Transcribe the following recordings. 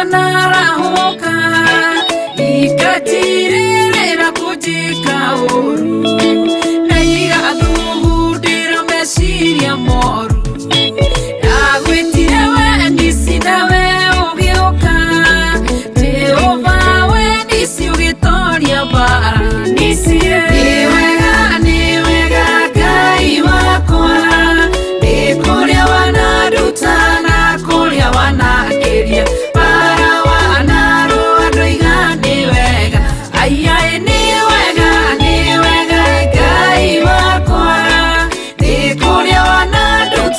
Cianarahũka ikatirĩrĩra kũnjĩka ũru na igathugundĩra meciria moru. Ndagwĩtire we Nisi nawe ũgĩũka, Jehova we Nisi ũgĩtoria mbara. Nisi nĩ wega, nĩ wega Ngai wakwa, nĩ kũrĩa wananduta na kũrĩa wanangĩria, bara wanarũa ndoiga nĩ wega. Aiaĩ nĩ wega, nĩ wega Ngai wakwa, nĩ kũrĩa wananduta.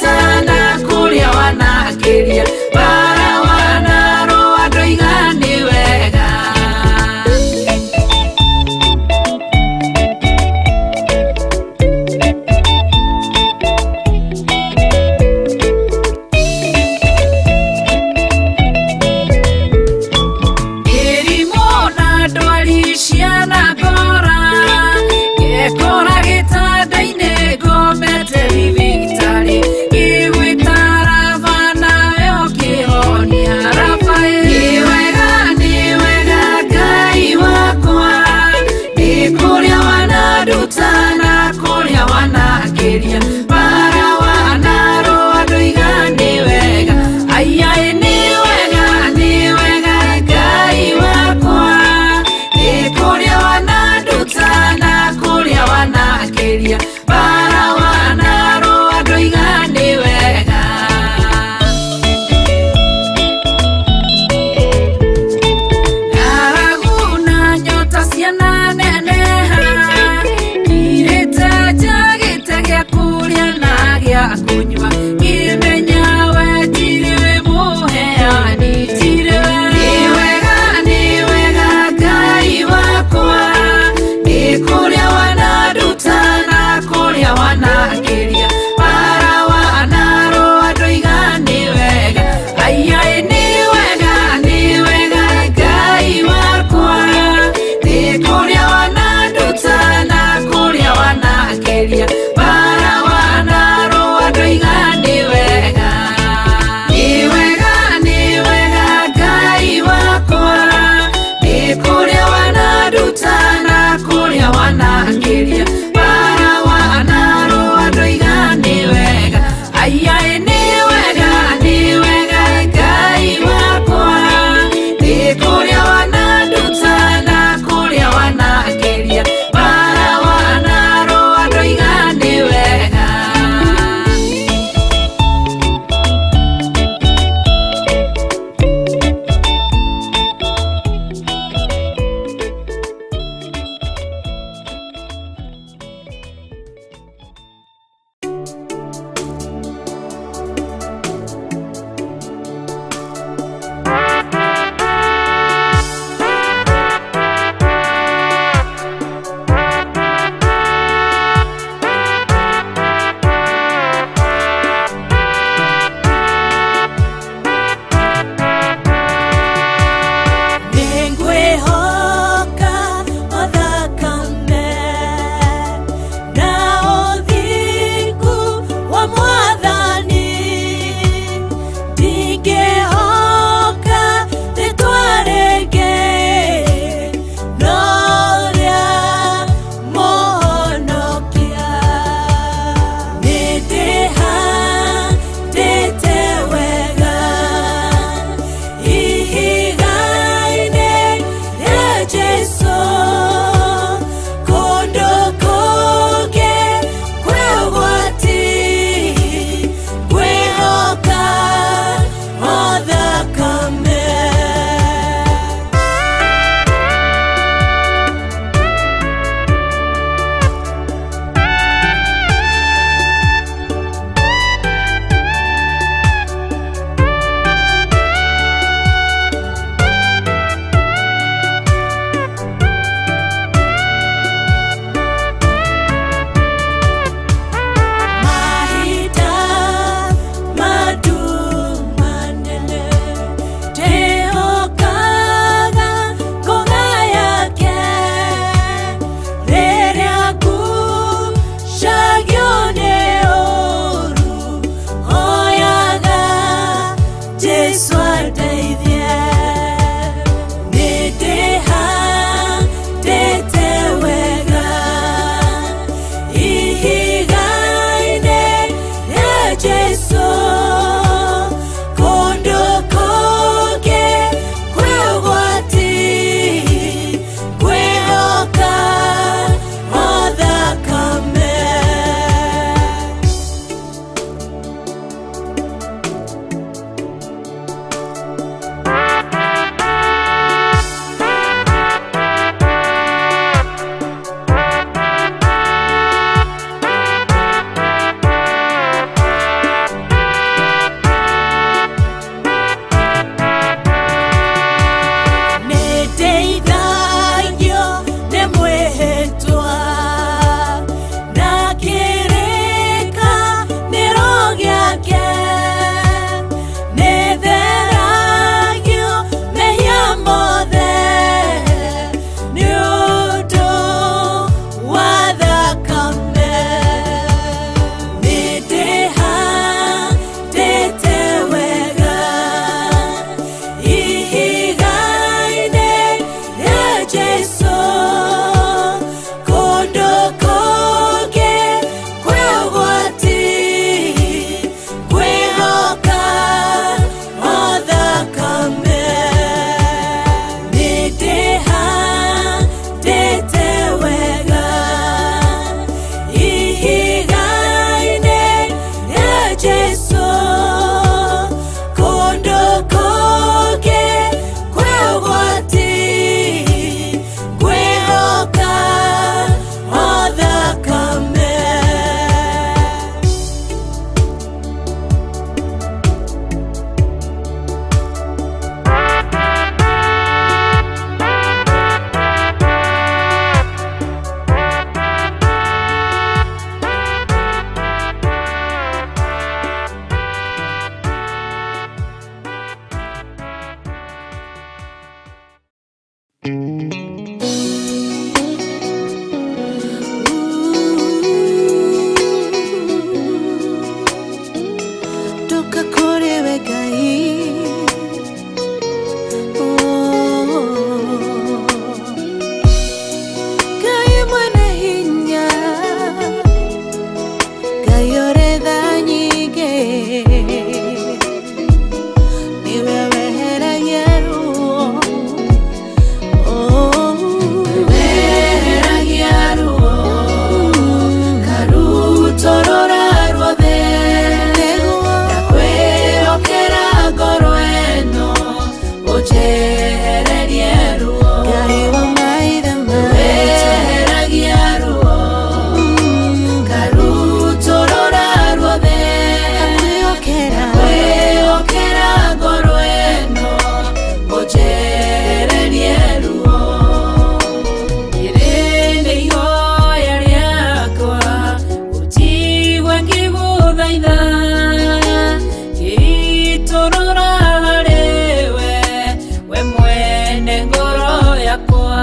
Mwene ngoro yakwa,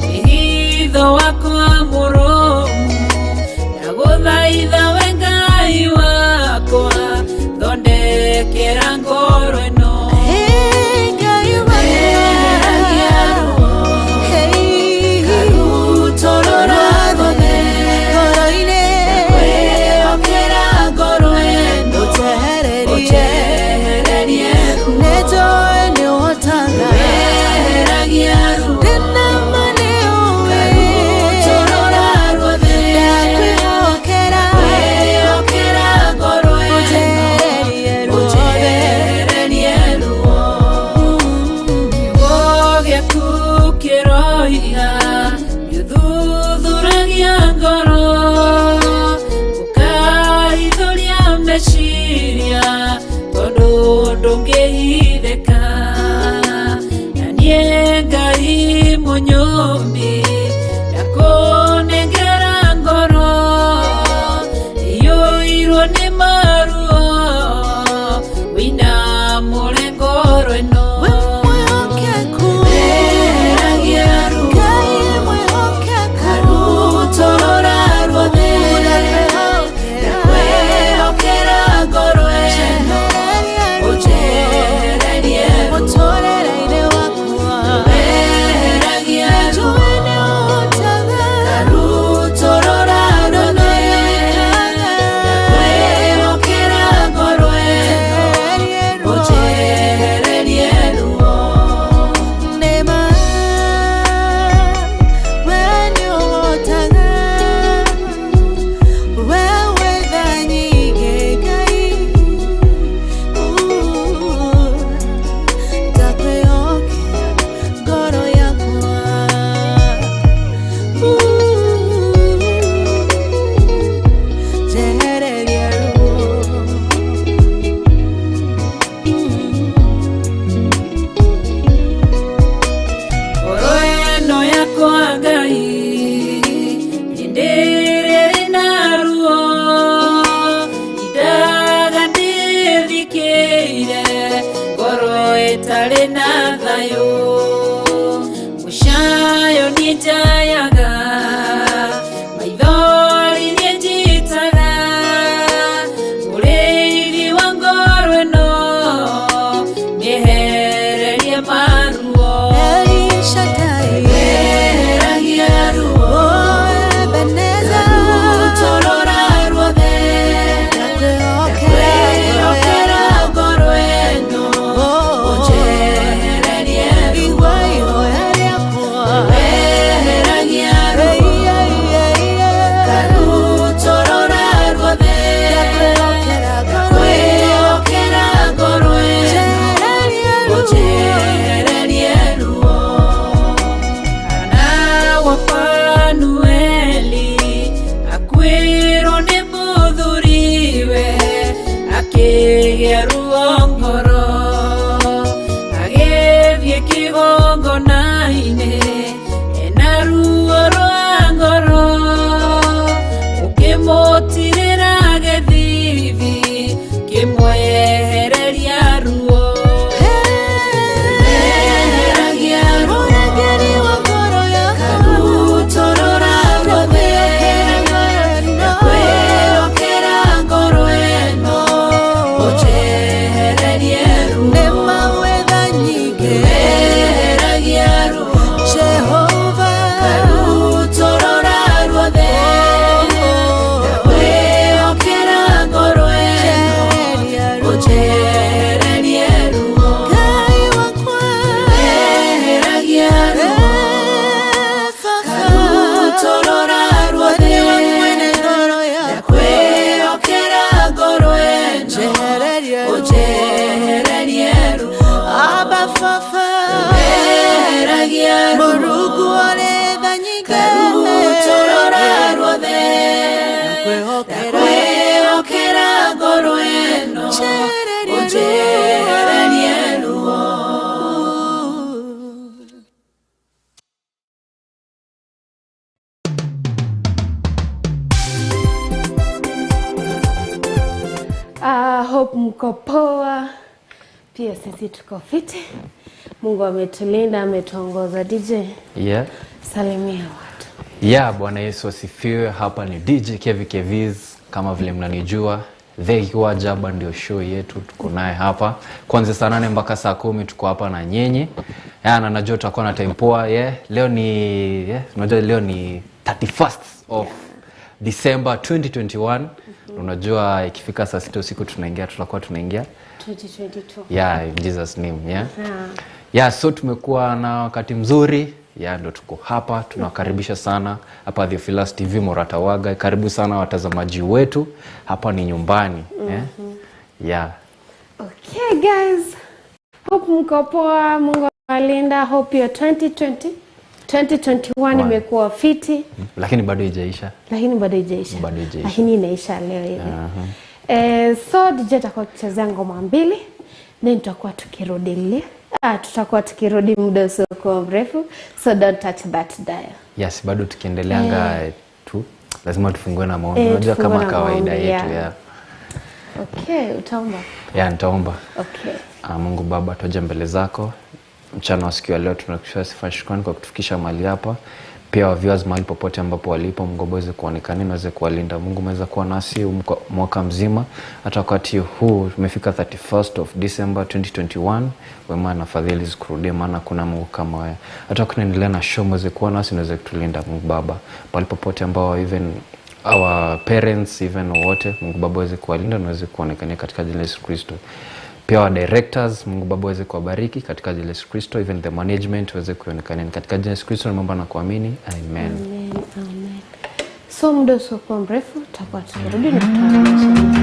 wĩhitho wakwa mũrũmu, ndagũthaitha we Ngai wakwa, thondekera ngoro ĩno. Hey, Ngai wakwa. Eheragia ruo, Hey, karutũrũra ruothe, ngoro-inĩ. Kwĩhokera ngoro ĩno, Ũnjehererie. ũnjehererie ruo. Nĩnjũĩ nĩũhotaga. Eheragia ruo, Ndĩna ma nĩũĩ. karutũrũra ruothe, Ndakwĩhokera. kwĩhokera ngoro ĩno, Ũnjehererie ruothe. ũnjehererie ruo. Kiugo gĩaku kĩroiga gĩthuthuragia ngoro, ũkaithũria meciria, tondũ ndũngĩhithĩka. Na niĩ Ngai mũnyũmbi, ndakũnengera ngoro iyũirwo nĩ maruo, wĩinamũre ngoro ĩno. Wĩ mwĩhokeku. Eheragia ruo, Ngai mwĩhokeku. karutũrũra ruothe, Ndakwĩhokera. ndakwĩhokera ngoro ĩno, Njehererie ruo. ũnjehererie ruo. Mũtũũrĩre-inĩ wakwa. Eheragia ruo, Nĩnjũĩ nĩũhotaga. karutũrũra ruothe, ndakwĩhokera ngoro ĩno, Njehererie ruo. ũnjehererie ruo. Nĩ ma, we nĩũhotaga. We wĩ tha nyingĩ, Ngai. Ndakwĩhokera ngoro yakwa. Njehererie ruo. Ngoro ĩno yakwa Ngai, hĩndĩ ĩrĩa ĩna ruo, indaga ndĩthikĩire, ngoro ĩtarĩ na thayũ. Mũcayo niĩ njayaga, maithori niĩ njitaga, mũrĩithi wa ngoro ĩno, nĩehererie maruo. El Shaddai. Eheragia ruo, Oh, Ebenezer. karutũrũra ruothe, Ndakwĩhokera ndakwĩhokera ngoro ĩno, Oh, ũnjehererie ruo. Igua ihoya rĩakwa. Eheragia ruo, Hey, hey, hey, hey. karutũrũra ruothe, Ndakwĩhokera ngoro ĩno. ndakwĩhokera ngoro ĩno, Njehererie ruo. ũnjehererie ruo. Hana wa Fanueli akuĩrwo nĩ mũthuriwe, akĩgĩa ruo ngoro, agĩthiĩ kĩgongona-inĩ ena ruo rwa ngoro, ũkĩmũtirĩra gĩthithi, kĩmwehereria ruo. Eheragia ruo, Mũrangĩri wa ngoro yakwa. karutũrũra ruothe, ndakwĩhokera ngoro ĩno, ũnjehererie ruo. Nĩ ma wĩ tha nyingĩ. Eheragia ruo, Jehova. karutũrũra ruothe, ndakwĩhokera ngoro ĩno, Njehererie ruo. ũnjehererie ruo. Ngai wakwa. Eheragia ruo, Eh, Baba. karutũrũra ruothe, Nĩwe mwene ngoro yakwa. ndakwĩhokera ngoro ĩno, Njehererie ruo. ũnjehererie ruo. Abba Baba. Eheragia ruo, Mũrungu ũrĩ tha nyingĩ. karutũrũra ruothe, Ndakwĩhokera. ndakwĩhokera ngoro ĩno, Njehererie ruo. ũnjehererie ruo. Hope mko poa. Pia sisi tuko fiti. Mungu ametulinda, ametuongoza. DJ, Yeah. salimia watu. Yeah, Bwana Yesu asifiwe. Hapa ni DJ Kevi Keviz, kama vile mnanijua. The Jaba ndio show yetu, tuko naye hapa kuanzia saa 8 mpaka saa 10 tuko hapa na nyinyi. Yeah, na najua tutakuwa na time poa. Yeah. Leo ni yeah, unajua leo ni 31st of December 2021. Unajua ikifika saa 6 usiku tunaingia, tutakuwa tunaingia 2022. Yeah, in Jesus name, yeah. Yeah. Yeah, so tumekuwa na wakati mzuri. Yeah, ndo tuko hapa, tunawakaribisha sana hapa Theophilus TV Moratawaga. Karibu sana watazamaji wetu, hapa ni nyumbani. Yeah? Yeah. Okay guys, hope mko poa, Mungu awalinda. Hope your 2020 2021 imekuwa fiti, Lakini bado haijaisha. Lakini bado haijaisha. Bado haijaisha. Lakini inaisha leo hivi. So DJ atakuwa akichezea ngoma mbili, then tutakuwa tukirudi tutakuwa tukirudi muda usiokuwa mrefu, so don't touch that dial. Yes, bado tukiendeleanga tu lazima tufungue na maombi. Unajua Tufungue kama na kawaida maombi, yetu, yeah. yeah. Okay, utaomba. Yeah, nitaomba. Okay. Mungu Baba, tuaje mbele zako mchana wa siku ya leo, tunakushukuru sifa shukrani kwa kutufikisha mahali hapa. Pia wa viewers mahali popote ambapo walipo, Mungu aweze kuonekana na aweze kuwalinda. Mungu ameweza kuwa nasi mwaka mzima, hata wakati huu tumefika 31st of December 2021. Wema na fadhili zikurudie, maana kuna Mungu kama wewe. Hata tunaendelea na show, mweze kuwa nasi na uweze kutulinda Mungu Baba, mahali popote ambao even our parents even wote, Mungu Baba aweze kuwalinda na aweze kuonekania katika jina la Yesu Kristo. Pia wa directors, Mungu Baba aweze kuwabariki katika jina la Yesu Kristo, even the management waweze kuonekana katika jina la Yesu Kristo, naomba na kuamini, amen. Amen, amen. So muda usiokuwa mrefu tutakuwa tukirudi na tutawaonyesha.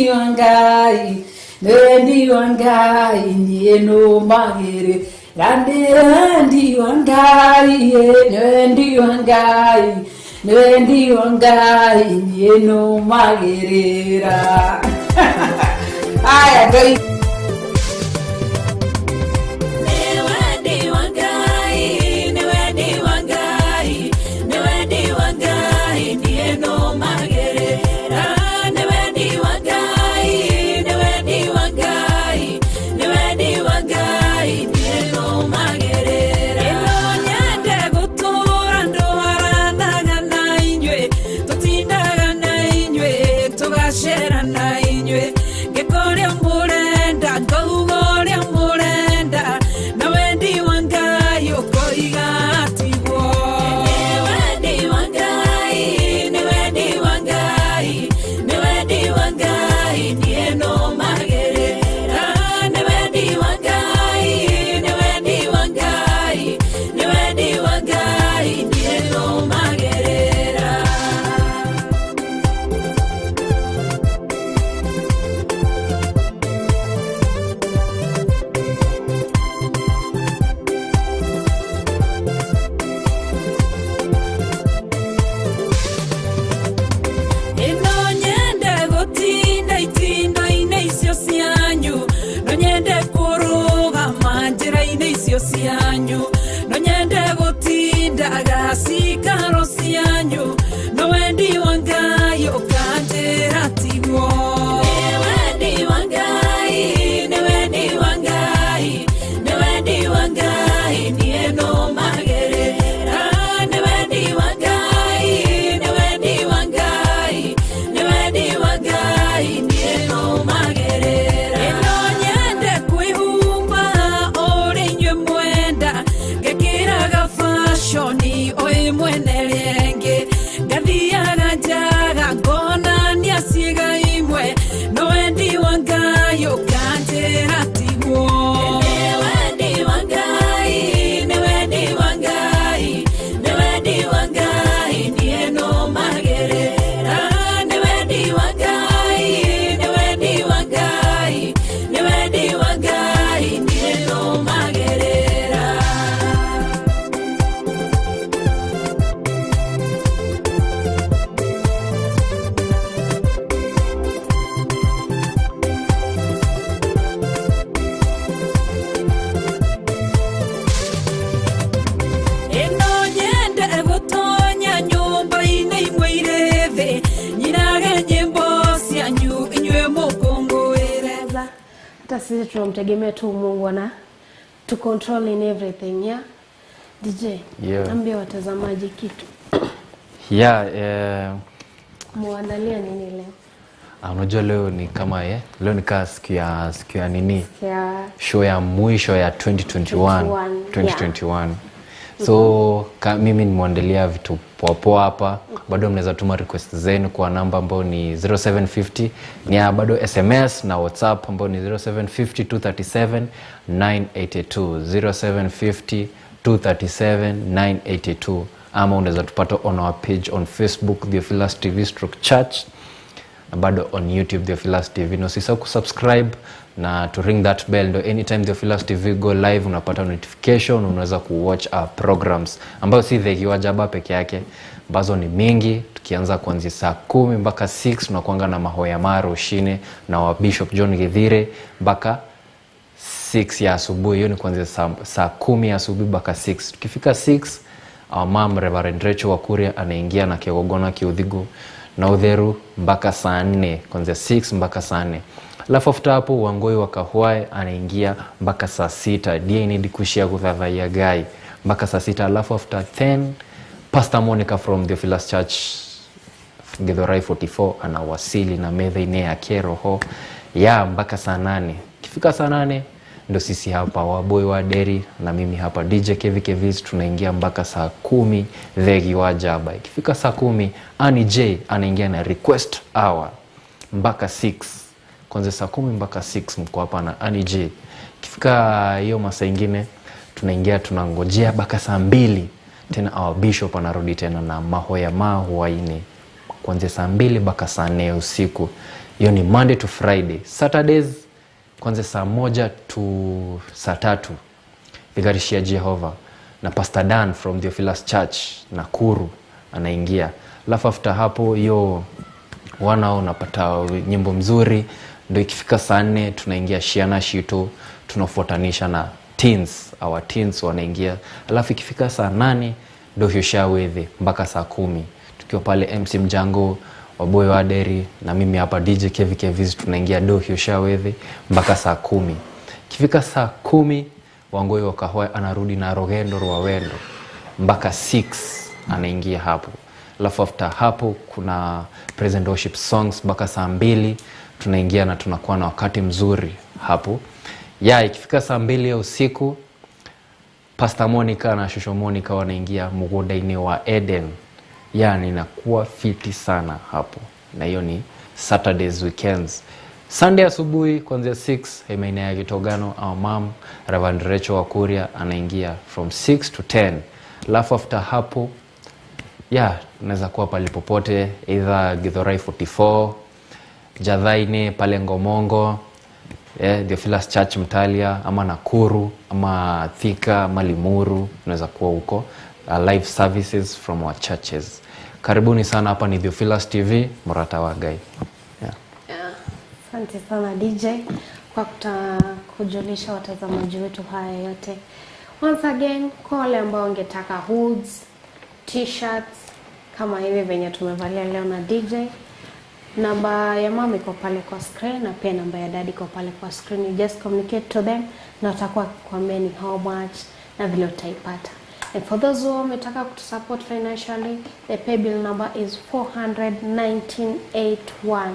Wendi wa Ngai, wendi wa Ngai niĩ nũmagĩrĩra. Wendi wa Ngai, wendi wa Ngai, wendi wa Ngai niĩ nũmagĩrĩra. Aya Ngai. Sisi tunamtegemea tu Mungu ana to control in everything, yeah? DJ, yeah. Ambia watazamaji kitu. Yeah, muandalia nini leo? Unajua leo ni kama leo ni kaa siku ya nini? Show ya mwisho ya 2021. 2021. Yeah. So mimi nimeandalia vitu poa poa hapa. Bado mnaweza tuma request zenu kwa namba ambayo ni 0750, ni bado SMS na WhatsApp ambayo ni 0750 237 982, 0750 237 982, ama unaweza tupata on our page on Facebook Theophilus TV /Church, na bado on YouTube Theophilus TV. Na usisahau kusubscribe na to ring that bell, ndo anytime Theophilus TV go live unapata notification, unaweza kuwatch our programs ambayo si Thegi wa Jaba peke yake, ambazo ni mingi. Tukianza kuanzia saa 10 mpaka 6 tunakuanga na Mahoya Maro Shine na wa Bishop John Githire mpaka 6 ya asubuhi. Hiyo ni kuanzia saa 10 ya asubuhi mpaka 6. Tukifika 6, our mom Reverend Rachel Wakuria anaingia na Kiogona Kiudhigo na Udheru mpaka saa 4, kuanzia 6 mpaka saa 4. Alafu after hapo Wangoi wa Kahwae anaingia mpaka saa 6, DNA dikushia kuthathaiya Gai mpaka saa 6. Alafu after 10 Pastor Monica from Theophilus Church Githurai 44 anawasili na metha ine ya keroho ya mpaka saa 8. Kifika saa 8 ndo sisi hapa Waboi wa Deri na mimi hapa DJ Kevi Kevis tunaingia mpaka saa 10 Thegi wa Jaba. Ikifika saa 10 Annie J anaingia na request hour mpaka 6. Kwanza saa 10 mpaka 6 mko hapa na Annie J. Ikifika hiyo masaa ingine tunaingia tunangojea mpaka saa 2 tena our bishop anarudi tena na Mahoya Mahuaine kuanzia saa 2 mpaka saa 4 usiku. Hiyo ni Monday to Friday. Saturdays kwanza saa 1 to saa 3 Vigarishia Jehova na Pastor Dan from Theophilus Church Nakuru anaingia. Alafu after hapo hiyo wana unapata nyimbo mzuri, ndio ikifika saa 4 tunaingia Shiana Shito, tunafuatanisha na teens, our teens wanaingia. Alafu ikifika saa 8 ndio Hyoshawethe mpaka saa 10 tukiwa pale MC Mjango, Waboy Waderi na mimi hapa DJ Kevi Keviz tunaingia do Hyoshawethe mpaka saa 10. Ikifika saa 10 Wangoi wa Kahwa anarudi na Rogendo rwa Wendo mpaka 6 anaingia hapo. Alafu after hapo kuna present worship songs mpaka saa 2 tunaingia na tunakuwa na wakati mzuri hapo. Ya ikifika saa 2 ya usiku Pastor Monica na Shosho Monica wanaingia Mugodaini wa Eden. Yani inakuwa fiti sana hapo. Na hiyo ni Saturdays weekends. Sunday asubuhi kuanzia 6 Hemaina ya Kitogano our mom Reverend Rachel Wakuria anaingia from 6 to 10. Alafu after hapo yeah, unaweza kuwa pale popote either Githurai 44, Jathaini pale Ngomongo, Theophilus Church Mtalia, ama Nakuru, ama Thika, ama Limuru, unaweza kuwa huko. Live services from our churches. Karibuni sana, hapa ni Theophilus TV, Murata wa Ngai. Yeah. Asante sana DJ kwa kujulisha watazamaji wetu haya yote. Once again, kwa wale ambao wangetaka hoods, t-shirts kama hivi venye tumevalia leo na DJ, namba ya mama iko pale kwa screen na pia namba ya daddy iko pale kwa screen. You just communicate to them na watakuwa wakikwambia ni how much na vile utaipata. And for those who wametaka kutusupport financially, the pay bill number is 41981.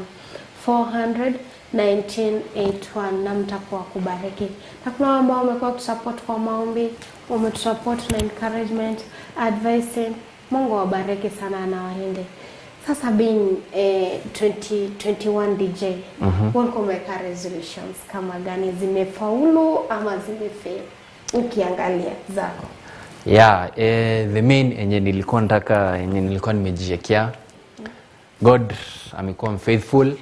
41981, na mtakuwa kubariki. Na kuna ambao wamekuwa kutusupport kwa maombi, wametusupport na encouragement, advising. Mungu awabariki sana na walinde. Sasa being 2021 DJ, walikuwa umeweka resolutions kama gani, zimefaulu ama zimefail ukiangalia zako? Yeah, the main yenye nilikuwa nataka, yenye nilikuwa nimejiwekea, God amekuwa faithful,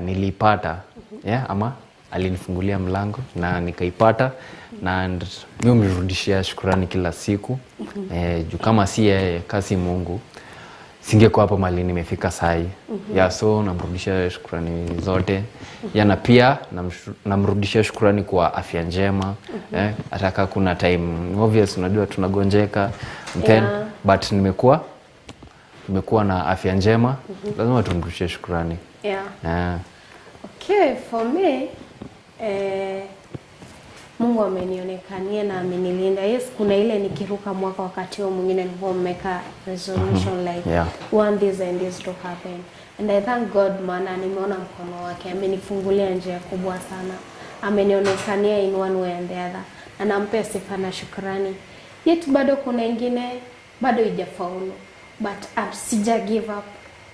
nilipata. Yeah, ama alinifungulia mlango na nikaipata, na mimi humrudishia shukrani kila siku. Juu kama si yeye, kasi Mungu, singekuwa hapo mahali nimefika sahi. Yeah, so namrudishia shukrani zote. Yeah, na pia namrudishia shukrani kwa afya njema. Hata kama kuna time obvious unajua tunagonjeka, then but nimekuwa na afya njema. Lazima tumrudishie shukrani. Yeah. Yeah. Okay, for me, Mungu amenionekania na amenilinda. Yes, kuna ile nikiruka mwaka wakati huo mwingine nilikuwa nimeweka resolution like want this and this to happen. And I thank God, maana nimeona mkono wake, amenifungulia njia kubwa sana. Amenionekania in one way and the other. Na nampea sifa na shukrani. Yet bado kuna ingine bado haijafaulu, but sija give up.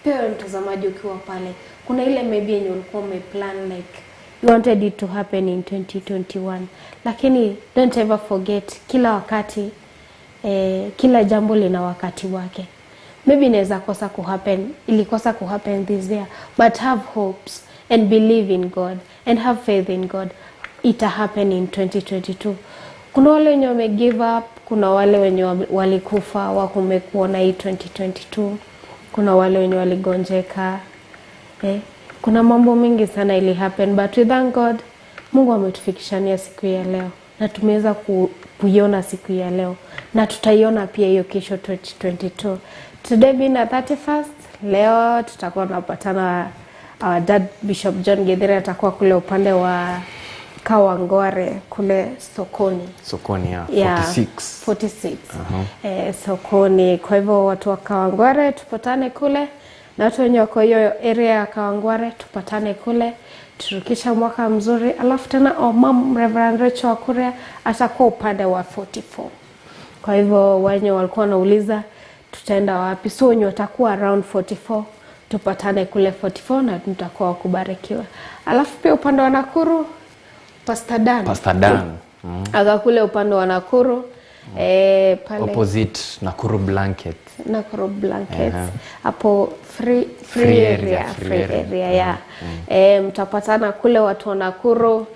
Pia mtazamaji ukiwa pale, kuna ile maybe yenye ulikuwa umeplan like you wanted it to happen in 2021, lakini don't ever forget, kila wakati kila jambo lina wakati wake. Maybe inaweza kosa kuhappen, ilikosa kuhappen this year, but have hopes and believe in God and have faith in God. Ita happen in 2022. Kuna wale wenye wame give up, kuna wale wenye walikufa wakumekuona hii 2022, kuna wale wenye waligonjeka. Kuna mambo mingi sana ili happen, but we thank God, Mungu ametufikishania siku ya leo na tumeweza kuiona siku ya leo na tutaiona pia hiyo kesho 2022. Today being the 31st, leo tutakuwa tunapatana our dad Bishop John Githere atakuwa kule upande wa Kawangware kule sokoni. Sokoni ya Yeah, 46. 46. Sokoni. Kwa hivyo watu wa Kawangware tupatane kule, na watu wenye wako hiyo area ya Kawangware tupatane kule, turukisha mwaka mzuri. Alafu tena mom Reverend Rachel Wakuria atakuwa upande wa 44. Kwa hivyo wenye walikuwa wanauliza tutaenda wapi, so wenye watakuwa around 44 tupatane kule 44 na tutakuwa wakubarikiwa. Alafu pia upande wa Nakuru Pastor Dan. Pastor Dan. Aka kule upande wa Nakuru. Pale Opposite Nakuru Blanket. Nakuru Blankets hapo free, free, Free area, area, free free area. area, yeah. Mtapatana kule watu wa Nakuru.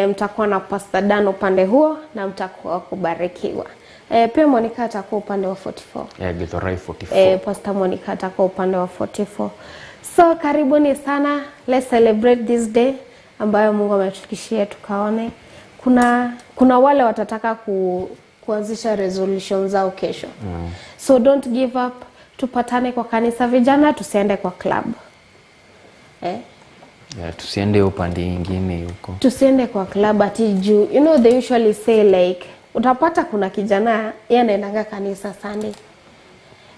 Mtakuwa na Pastor Dan upande huo na mtakuwa kubarikiwa. Pia Monica atakuwa upande wa 44. Yeah, Githurai 44. Pastor Monica atakuwa upande wa 44. So karibuni sana, let's celebrate this day ambayo Mungu ametufikishia tukaone. Kuna wale watataka kuanzisha resolution zao kesho. So don't give up, tupatane kwa kanisa vijana, tusiende kwa club. Yeah, tusiende upande ingine huko. Tusiende kwa club ati juu, you know they usually say like utapata kuna kijana yeye anaendanga kanisa Sunday,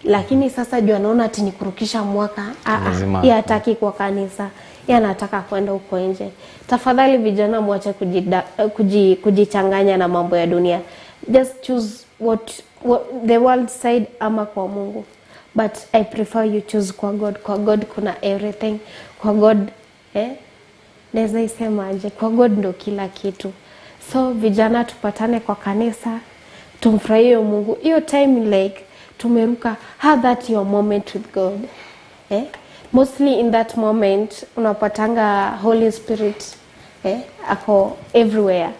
lakini sasa juu anaona ati ni kurukisha mwaka, Lazima. yeye hataki kwa kanisa, yeye anataka kwenda huko nje. Tafadhali vijana, mwache kujichanganya na mambo ya dunia. Just choose what the world side ama kwa Mungu, but I prefer you choose kwa God. Kwa God kuna everything. Kwa God naweza isemaje? Kwa God ndo kila kitu. So vijana, tupatane kwa kanisa, tumfurahie Mungu. Hiyo time like tumeruka, have that your moment with God. Mostly in that moment unapatanga Holy Spirit ako everywhere.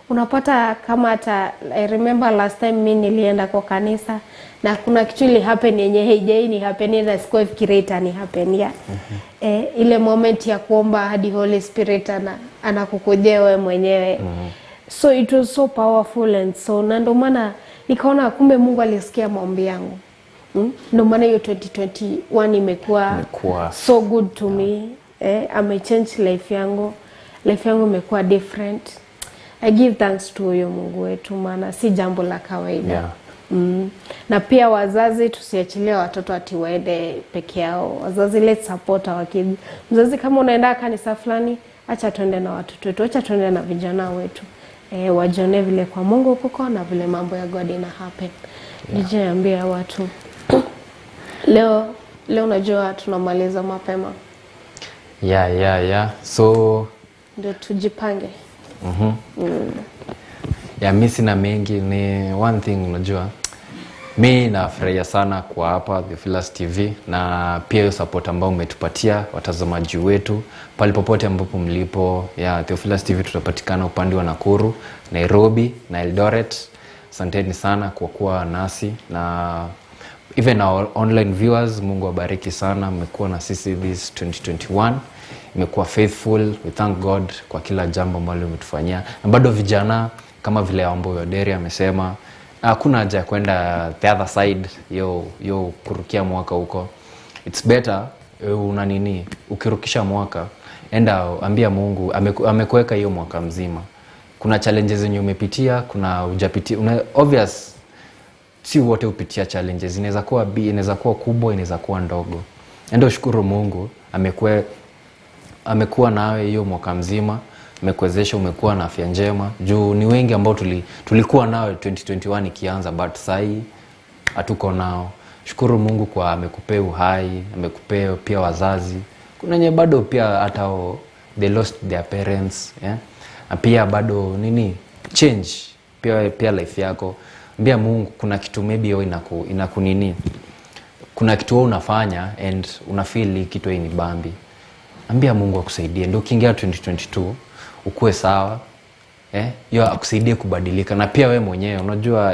Unapata kama hata I remember last time mi nilienda kwa kanisa na kuna kitu ili happen yenye haijai ni happen na sikuwa fikiria itani happen ya. Ile moment ya kuomba hadi Holy Spirit anakukujia wewe mwenyewe. So it was so powerful and so, na ndio maana nikaona kumbe Mungu alisikia maombi yangu. Ndio maana hiyo 2021 imekuwa Imekuwa. so good to me. Amechange life yangu. Life yangu imekuwa different. I give thanks to huyo Mungu wetu, maana si jambo la kawaida. Na pia wazazi, tusiachilie watoto ati waende peke yao. Wazazi, let's support our kids. Mzazi, kama unaenda kanisa fulani, acha tuende na watoto wetu, acha tuende na vijana wetu. Wajione vile kwa Mungu kuko na vile mambo ya God ina happen. DJ, ambia watu leo unajua tunamaliza mapema. Yeah. So Ndio tujipange. Yeah, mi sina mengi, ni one thing unajua. Mi nafurahia sana kwa hapa Theophilus TV na pia hiyo support ambayo umetupatia watazamaji wetu pale popote ambapo mlipo. Yeah, Theophilus TV tutapatikana upande wa Nakuru, Nairobi na Eldoret. Asanteni sana kwa kuwa nasi na even our online viewers, Mungu awabariki sana, mmekuwa na sisi this 2021, imekuwa faithful. We thank God kwa kila jambo ambalo umetufanyia, na bado vijana kama vile Wambo Oderi amesema, hakuna haja ya kwenda the other side yo kurukia mwaka huko. It's better una nini, ukirukisha mwaka enda ambia Mungu amekuweka hiyo mwaka mzima. Kuna challenges zenye umepitia, kuna hujapitia, obvious si wote hupitia challenges, inaweza kuwa inaweza kuwa kubwa, inaweza kuwa ndogo. Enda ushukuru Mungu amekuwa nawe hiyo mwaka mzima, amekuwezesha, umekuwa na afya njema. Juu ni wengi ambao tulikuwa nao 2021 ikianza, but sahi hatuko nao. Shukuru Mungu kwa amekupea uhai, amekupea pia wazazi. Kuna wenye bado pia hata they lost their parents, yeah? Na pia bado nini change pia life yako. Ambia Mungu kuna kitu maybe wewe inaku nini, kuna kitu wewe unafanya and una feel hii kitu hii ni bambi. Ambia Mungu akusaidie ndio ukiingia 2022 ukue sawa. Hiyo akusaidie kubadilika. Na pia wewe mwenyewe unajua,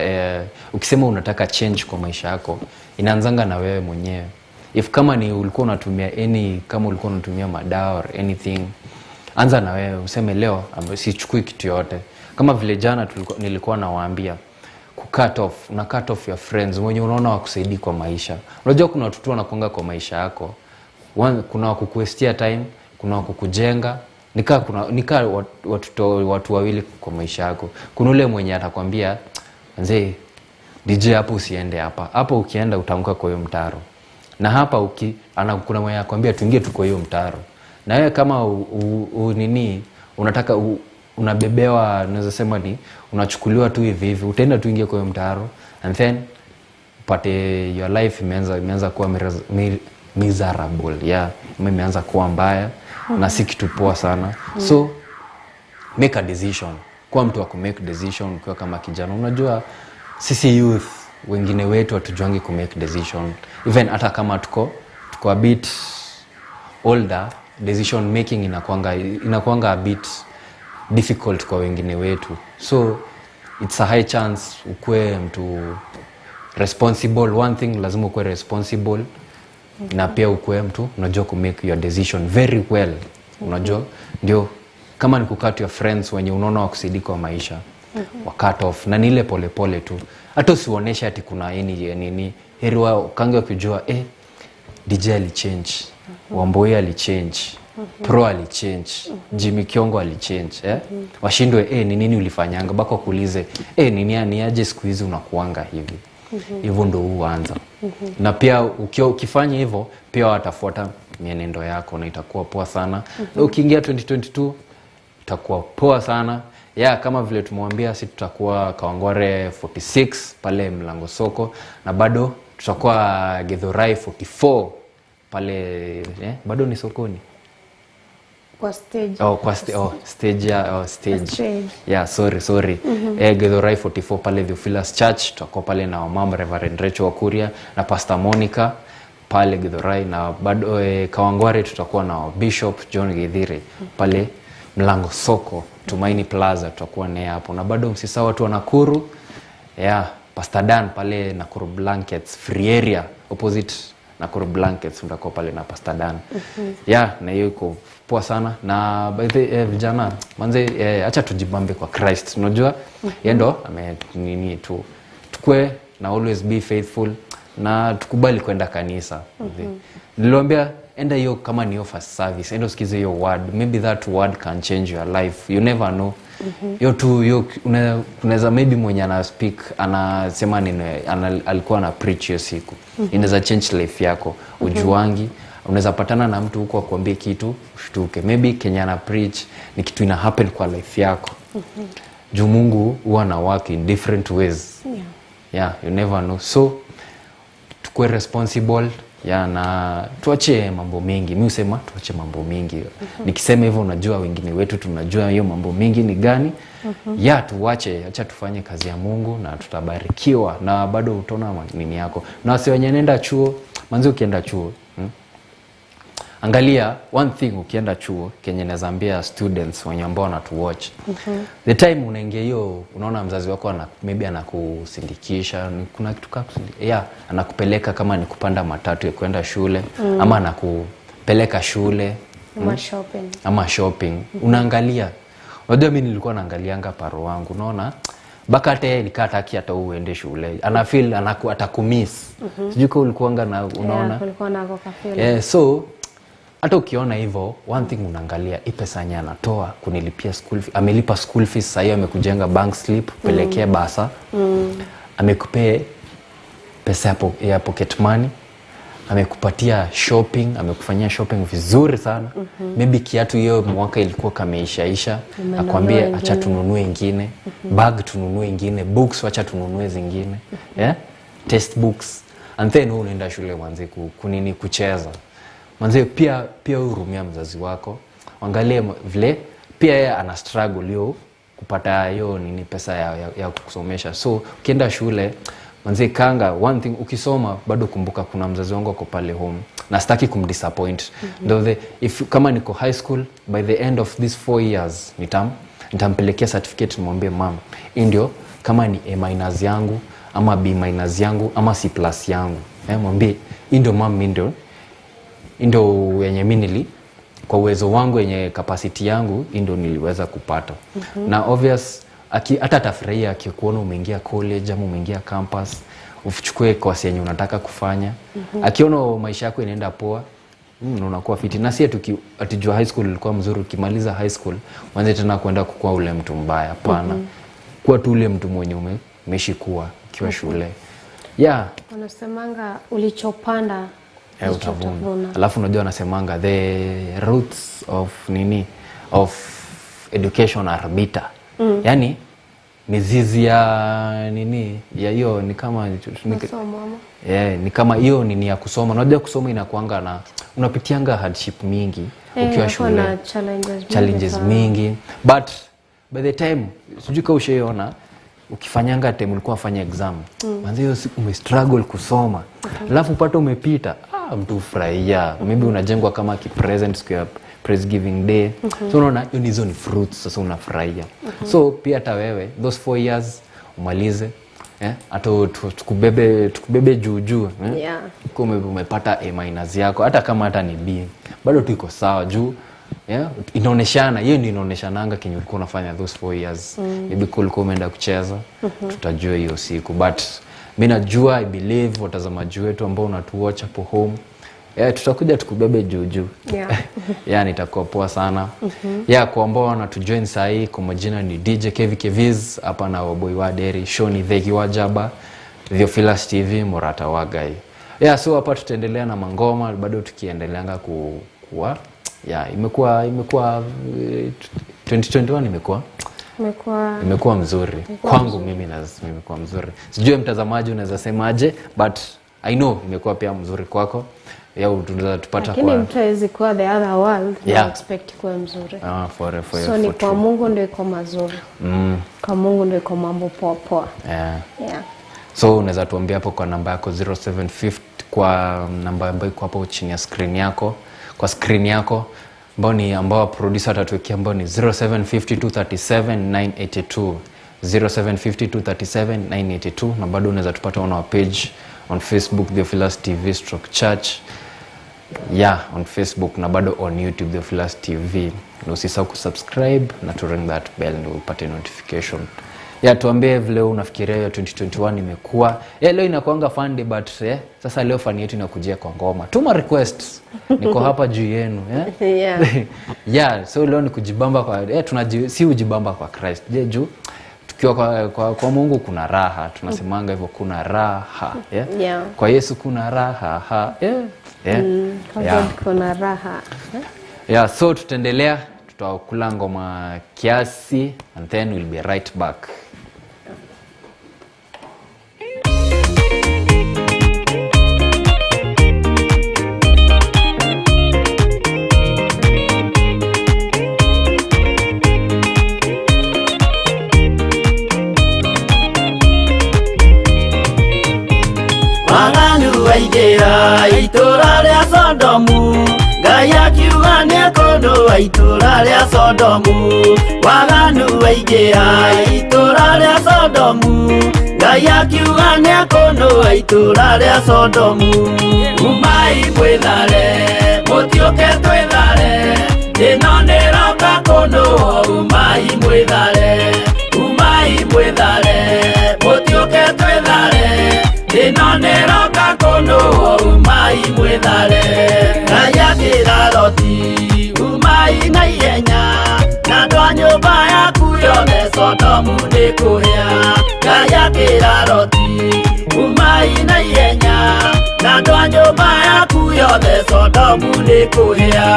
ukisema unataka change kwa maisha yako inaanzanga na wewe mwenyewe. If kama ni ulikuwa unatumia any, kama ulikuwa unatumia madawa or anything, anza na wewe useme leo sichukui kitu yote. Kama vile jana nilikuwa nawaambia ku cut off, una cut off your friends wenye unaona wakusaidii kwa maisha. Unajua kuna watu tu wanakuanga kwa maisha yako. One, kuna wa kukuwastia time, kuna wa kukujenga. Nikaa kuna nikaa watu wawili kwa maisha yako. Kuna ule mwenye atakwambia mzee DJ hapo usiende hapa. Hapo ukienda utaanguka kwa hiyo mtaro. Na hapa kuna mwenye anakuambia tuingie tu kwa hiyo mtaro. Na wewe kama nini unataka unabebewa, naweza sema ni unachukuliwa tu hivi hivi, utaenda tu ingie kwa hiyo mtaro and then upate your life imeanza kuwa miserable, yeah, imeanza kuwa mbaya na si kitu poa sana. So make a decision, kuwa mtu wa ku make decision ukiwa kama kijana. Unajua Sisi youth wengine wetu hatujuangi ku make decision, even hata kama tuko a bit older, decision making inakuanga a bit difficult kwa wengine wetu. So it's a high chance ukue mtu responsible. One thing, lazima ukue responsible na pia ukue mtu unajua ku make your decision very well. Unajua ndio kama ni kucut your friends wenye unaona wakusaidii kwa maisha, wa cut off, na ni ile polepole tu, hata usionyeshe ati kuna any nini. Heri wakange wakijua DJ alichange, Wamboi alichange, Pro alichange, Jimmy Kiongo alichange, Washindwe ni nini ulifanyanga, bako wakuulize ni aje siku hizi unakuanga hivi. Hivyo ndo huanza. Na pia ukifanya hivyo pia watafuata mienendo yako na itakuwa poa sana. Na ukiingia 2022 itakuwa poa sana. Kama vile tumwambia, si tutakuwa Kawangware 46 pale Mlango Soko, na bado tutakuwa Githurai 44 pale, bado ni sokoni kwa stage. Stage ya, stage. Yeah, sorry. Githurai 44 pale Theophilus Church, tutakuwa pale na wamama Reverend Rachel Wakuria na Pastor Monica pale Githurai, na bado Kawangware tutakuwa na Bishop John Githire pale Mlango Soko, Tumaini Plaza, tutakuwa naye hapo. Na bado msisahau watu wa Nakuru, Pastor Dan pale Nakuru Blankets, free area opposite Nakuru Blankets, mtakuwa pale na Pastor Dan. Na hiyo iko poa sana. Na by the vijana manze, acha tujibambe kwa Christ. Unajua yeye ndo ame nini tu, tukue na always be faithful na tukubali kwenda kanisa. Niliwaambia enda hiyo, kama ni first service, enda usikize hiyo word, maybe that word can change your life, you never know. Hiyo tu hiyo unaweza maybe mwenye ana speak anasema nini, alikuwa ana preach hiyo siku, inaweza change life yako. Ujuangi, unaweza patana na mtu huko akwambie kitu ushtuke, maybe Kenya ana preach ni kitu ina happen kwa life yako. Juu Mungu huwa ana work in different ways. You never know. So tukue responsible, na tuache mambo mengi. Mimi husema tuache mambo mingi. Nikisema hivyo unajua wengine wetu tunajua hiyo mambo mingi ni gani. Tuache, acha tufanye kazi ya Mungu na tutabarikiwa, na bado utaona nini yako. Na wasi wenye nenda chuo, manzi ukienda chuo, angalia one thing ukienda chuo kenye naweza ambia students wenye ambao wanatuwatch. The time unaingia hiyo, unaona mzazi wako maybe anakusindikisha, kuna kitu kama anakupeleka kama ni kupanda matatu ya kwenda shule, ama anakupeleka shule, ama shopping. Unaangalia. Unajua mimi nilikuwa naangalianga paro wangu, unaona baka hata yeye nikataki hata uende shule. Ana feel atakumiss. Sijui kama ulikuanga na unaona. Kulikuwa na kafeel. So hata ukiona hivyo, one thing unaangalia, hii pesa yenye anatoa kunilipia school fee, amelipa school fees sasa hiyo, amekujenga bank slip, pelekea basa. Amekupea pesa ya pocket money, amekupatia shopping, amekufanyia shopping vizuri sana. Maybe kiatu hiyo mwaka ilikuwa kameishaisha, akwambie acha tununue ingine, bag tununue ingine, books acha tununue zingine, test books. And then wewe unaenda shule mwanze kunini kucheza. Manze pia hurumia mzazi wako. Angalie vile pia yeye ana struggle hiyo kupata hiyo nini pesa ya kukusomesha. So ukienda shule manze kanga, one thing ukisoma bado kumbuka kuna mzazi wangu ako pale home na sitaki kumdisappoint. Ndio if kama niko high school, by the end of these 4 years nitampelekea certificate, nimwambie mom, hii ndio kama ni A- yangu ama B- yangu ama C+ yangu. Mwambie hii ndio mom, ndio ndio yenye mimi nili kwa uwezo wangu yenye capacity yangu ndio niliweza kupata. Na obvious hata atafurahia akikuona umeingia college ama umeingia campus, ufichukue course yenye unataka kufanya. Akiona maisha yako inaenda poa, unakuwa fiti. Na si atijua high school ilikuwa mzuri, ukimaliza high school uanze tena kwenda kukua ule mtu mbaya. Hapana. Kuwa tu ule mtu mwenye umeishi kuwa ukiwa shule. Wanasemanga ulichopanda utavuna. Alafu unajua wanasemanga the roots of nini of education are bitter. Yaani mizizi ya nini ya hiyo ni kama ni kama hiyo nini ya kusoma. Unajua kusoma inakuanga na unapitianga hardship mingi ukiwa shule, challenges mingi, but by the time sijui kama ushaiona Ukifanyanga time ulikuwa fanya exam, manze hiyo siku umestruggle kusoma, alafu upate umepita, mtu hufurahia. Maybe unajengwa kama kipresent siku ya praise giving day. So unaona hiyo hizo ni fruits, sasa unafurahia. So pia hata wewe those 4 years umalize, hata tukubebe juu juu, Yeah. Kwa umepata A minus yako, hata kama hata ni B bado tu iko sawa juu, yeah, inaoneshana, hiyo ndio inaoneshananga kenye ulikuwa unafanya those 4 years. Maybe ulikuwa umeenda kucheza, tutajua hiyo siku. But mi najua, I believe watazamaji wetu ambao unatuwatch hapo home, yeah, tutakuja tukubebe juu juu. Yeah. Yeah, nitakuwa poa sana. Yeah, kwa ambao wanatujoin saa hii, kwa majina ni DJ Kevi Keviz hapa na Waboi wa Deri, show ni Thegi wa Jaba, Theophilus TV, Murata wa Gai. Yeah, so hapa tutaendelea na mangoma bado tukiendeleanga kuwa yeah, imekuwa 2021 imekuwa mzuri kwangu mimi, na imekuwa mzuri. Sijui mtazamaji unaweza semaje, but I know imekuwa pia mzuri kwako. Yeah, tunaweza tupata Lakini kwa mtu hawezi kuwa the other world Yeah. na expect kuwa mzuri. For, So ni for kwa true. Mungu ndio iko mazuri. Kwa Mungu ndio iko mambo poa poa. Yeah. Yeah. So unaweza tuambia hapo kwa namba yako 0750, kwa namba ambayo iko hapo chini ya screen yako, kwa screen yako ambao ni ambao producer atatuwekea, ambao ni 0750237982, 0750237982, na bado unaweza tupata on our page on Facebook Theophilus TV stroke church. Yeah, on Facebook na bado on YouTube Theophilus TV. Na usisahau kusubscribe na to ring that bell ndio upate notification. Yeah, tuambie vile unafikiria hiyo 2021 imekuwa. Yeah, leo inakuanga fun day, but sasa leo fun yetu inakujia kwa ngoma. Tuma requests. Niko hapa juu yenu, Yeah. Yeah, so leo ni kujibamba kwa si ujibamba kwa Christ. Je, juu tukiwa kwa Mungu kuna raha, tunasemanga hivyo, kuna raha, yeah? Yeah. Kwa Yesu kuna raha, ha, yeah. Yeah. Kwa Yeah. God kuna raha. Yeah, so tutaendelea, tutakula ngoma kiasi and then we'll be right back. Waganu waingĩra itũra rĩa Sodomu, Ngai akiuga nĩekũndũa itũra rĩa Sodomu. Waganu waingĩra itũra rĩa Sodomu, Ngai akiuga nĩekũndũa itũra rĩa Sodomu. Umai mwĩthare, mũtiũke twĩthare, ĩno nĩroka kũndũo. Umai mwĩthare, umai mwĩthare, mũtiũke twĩthare, ĩno nĩroka kũndũo. Umai mwĩthare. Ngai akĩra Loti, umai na ihenya, na andũ a nyũmba yaku yothe Sodomu nĩkũhĩa. Ngai akĩra Loti, umai na ihenya, na andũ a nyũmba yaku yothe Sodomu nĩkũhĩa.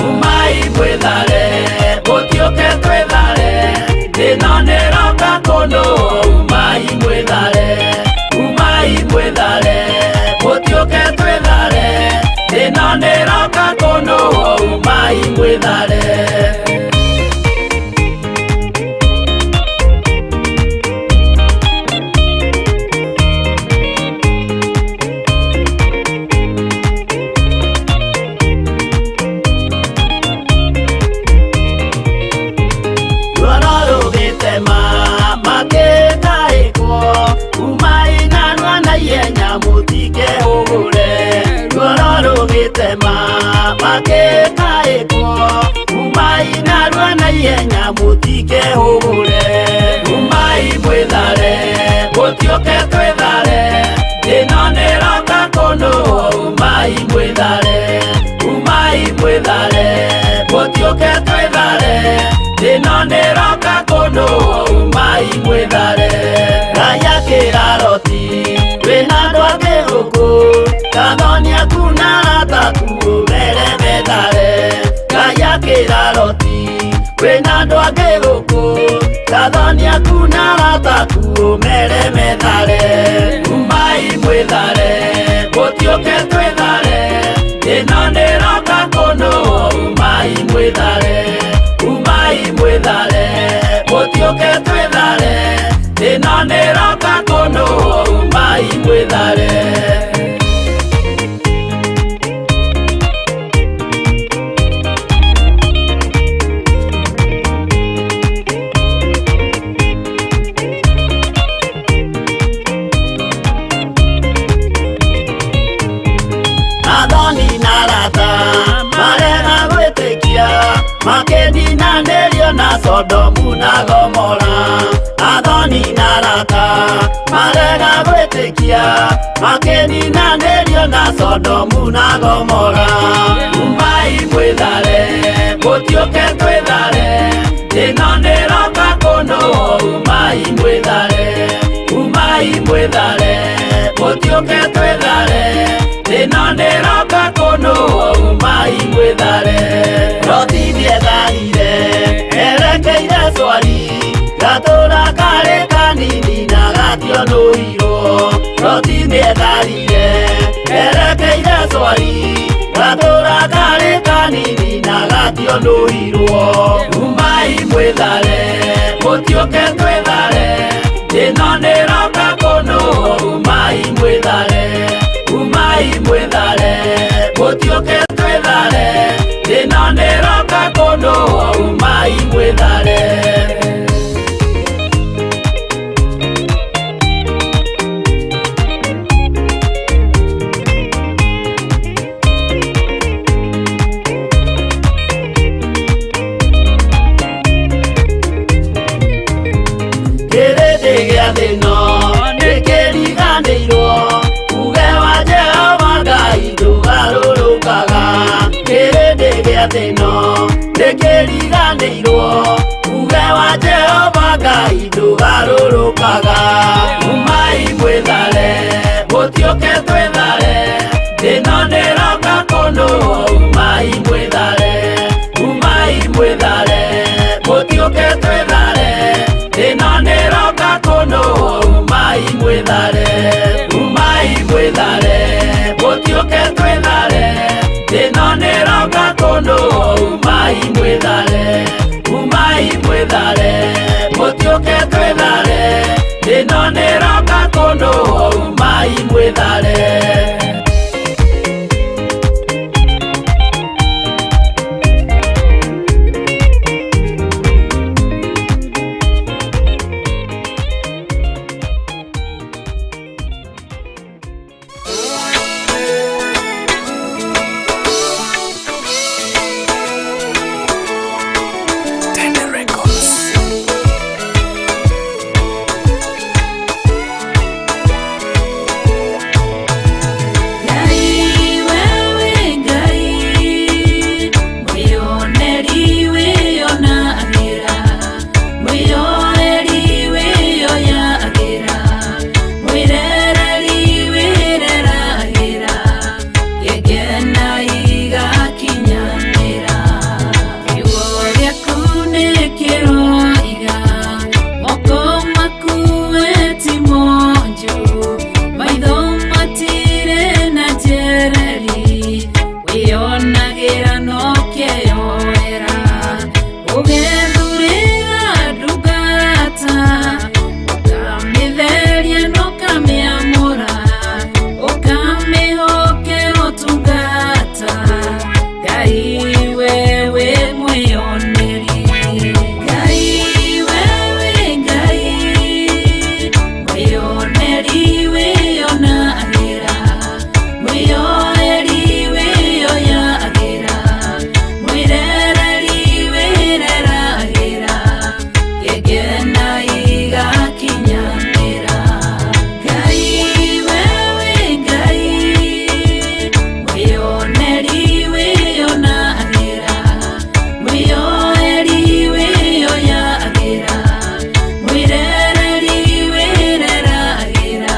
Umai mwĩthare, mũtiũke twĩthare, ĩno nĩroka kũndũo. Umai mwĩthare, umai mwĩthare, mũtiũke twĩthare, ĩno nĩroka kũndũo. Umai mwĩthare. Ruoro rũgĩtema makĩtaĩkwo, umai narua na ihenya mũtikehũgũre. Ruoro rũgĩtema makĩtaĩkwo, umai narua na ihenya mũtikehũgũre. Umai mwĩthare, mũtiũke twĩthare, ĩno nĩroka kũndũo. Umai mwĩthare, umai mwĩthare, mũtiũke twĩthare, ĩno nĩroka kũndũo. Umai mwĩthare. Ngai akĩra Loti, wĩna andũ angĩ gũkũ, kathoni aku na arata aku ũmere methare. Ngai akĩra Loti, wĩna andũ angĩ gũkũ, kathoni aku na arata aku ũmere methare. Umai mwĩthare, mũtiũke twĩthare, ĩno nĩroka kũndũo. Umai mwĩthare, umai mwĩthare, mũtiũke twĩthare, ĩno nĩroka kũnũhwo umai mwĩthare. Athoni na arata marega gwĩtĩkia makĩninanĩrio na Sodomu na Gomora. Athoni na arata marega gwĩtĩkia makĩninanĩrio na Sodomu na Gomora. Umai mwĩthare mũtiũke twĩthare ĩno nĩroka kũnũhwo umai mwĩthare. Umai mwĩthare mũtiũke twĩthare ĩno nĩroka kũnũhwo umai mwĩthare. Loti nĩetharire erekeire Swari gatũra karĩ kanini na gationũirwo. Loti nĩetharire erekeire Swari gatũra karĩ kanini na gationũirwo. Umai mwĩthare mũtiũke twĩthare ĩno nĩroka kũnũhwo umai mwĩthare. Umai mwĩthare mũtiũke twĩthare ĩno nĩroka kũnũhwo umai mwĩthare. Kĩrĩndĩ gĩa thĩ no nĩkĩriganĩirwo uge wa Jehova Ngai ndũgarũrũkaga. Kĩrĩndĩ gĩa thĩ no nĩkĩriganĩirwo uge wa Jehova Ngai ndũgarũrũkaga. Umai mwĩthare mũtiũke twĩthare ĩno nĩroka kũnũhwo umai mwĩthare. Umai mwĩthare mũtiũke twĩthare ĩno nĩroka kũnũhwo umai mwĩthare. Umai mwĩthare mũtiũke twĩthare ĩno nĩroka kũnũhwo umai mwĩthare. Umai mwĩthare mũtiũke twĩthare ĩno nĩroka kũnũhwo umai mwĩthare. Ngai wewe Ngai mwĩoneri wĩonagĩra mwĩyoeri wĩyoyagĩra mwĩrereri wĩreragĩra gĩkena igakinyanĩra kiugo gĩaku nĩkĩroiga moko maku we ti monju maitho matirĩ na njereri wĩonagĩra no kĩyoera ũgethurĩra ndungata ũkamĩtheria na ũkamĩamũra ũkamĩhokera ũtungata Ngai wewe mwĩoneri Ngai wewe Ngai mwĩoneri wĩonagĩra mwĩyoeri wĩyoyagĩra mwĩrereri wĩreragĩra gĩkena igakinyanĩra Ngai wewe Ngai mwĩoneri wĩonagĩra mwĩyoeri wĩyoyagĩra mwĩrereri wĩreragĩra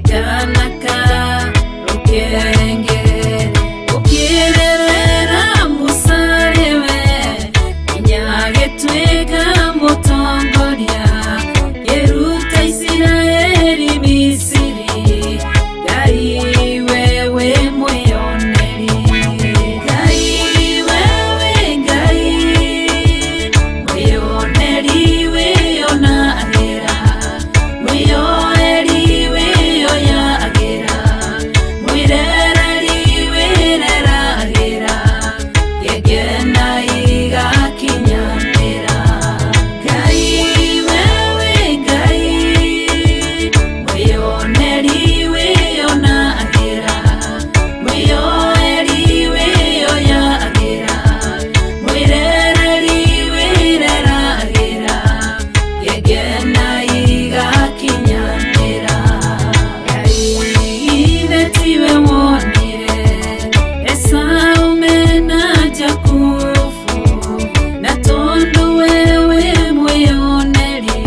Kanaka rukenge ukirerera musariwe inyagetweka mutongoria yeruta Isiraeli Misiri Ngai wewe mwioneri Ngai wewe Ngai mwioneri wĩonagĩra mwĩyoeri wĩyoyagĩra mwĩrereri wĩreragĩra gĩkena igakinyanĩra Ngai wewe Ngai mwĩyoneri wĩyonagĩra mwĩyoeri wĩyoyagĩra mwĩrereri wĩreragĩra gĩkena igakinyanĩra Ngai ithe tiwe wonire Esau mena Jakubu na tondu wewe mwĩyoneri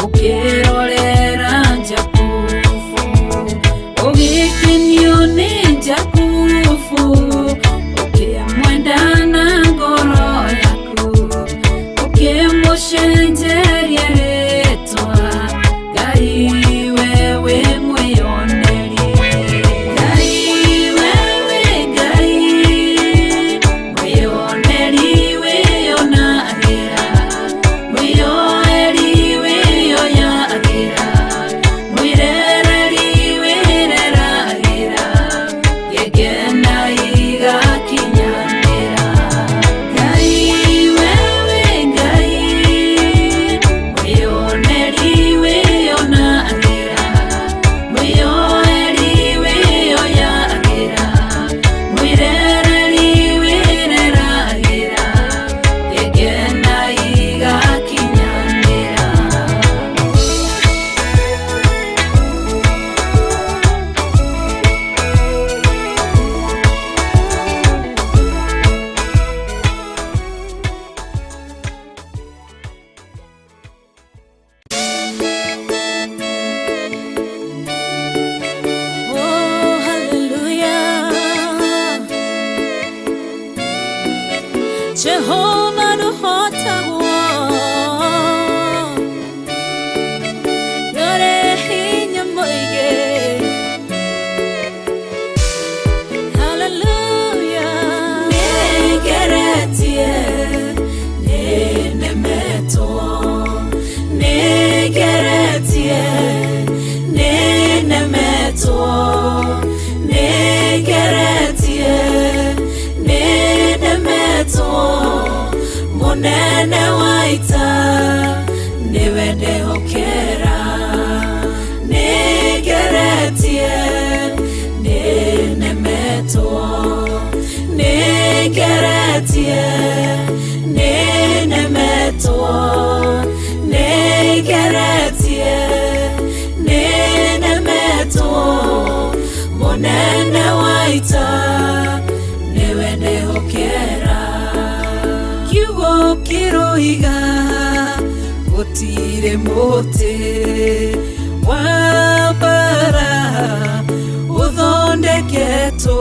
ũkĩrorera Jakubu ũgĩkenio nĩ Jakubu ũkĩmwenda na ngoro yaku ũkĩmũcenjeria rĩtwa Ngai wewe mwĩyoneri Ngai wewe Ngai mwĩyoneri wĩyonagĩra mwĩyoeri wĩyoyagĩra mwĩrereri wĩreragĩra gĩkena igakinyanĩra Ngai wewe Ngai mwĩyoneri wĩyonagĩra mwĩyoeri wĩyoyagĩra mwĩrereri wĩreragĩra gĩkena igakinyanĩra. Oh, hallelujah. Jehovah nũhotagwo. Ndũrĩ hinya mũingĩ. Hallelujah. Nĩngeretie, nĩnemetwo. Nĩngeretie, nĩnemetwo. Nĩngeretie, nĩnemetwo. Mũnene wa ita nĩwe ndehokera. Nĩngeretie, nĩnemetwo. Nĩngeretie, nĩnemetwo. Nĩngeretie, nĩnemetwo. Mũnene wa ita nĩwe ndehokera. Kiugo kĩroiga gũtirĩ mũtĩ wa mbara ũthondeketwo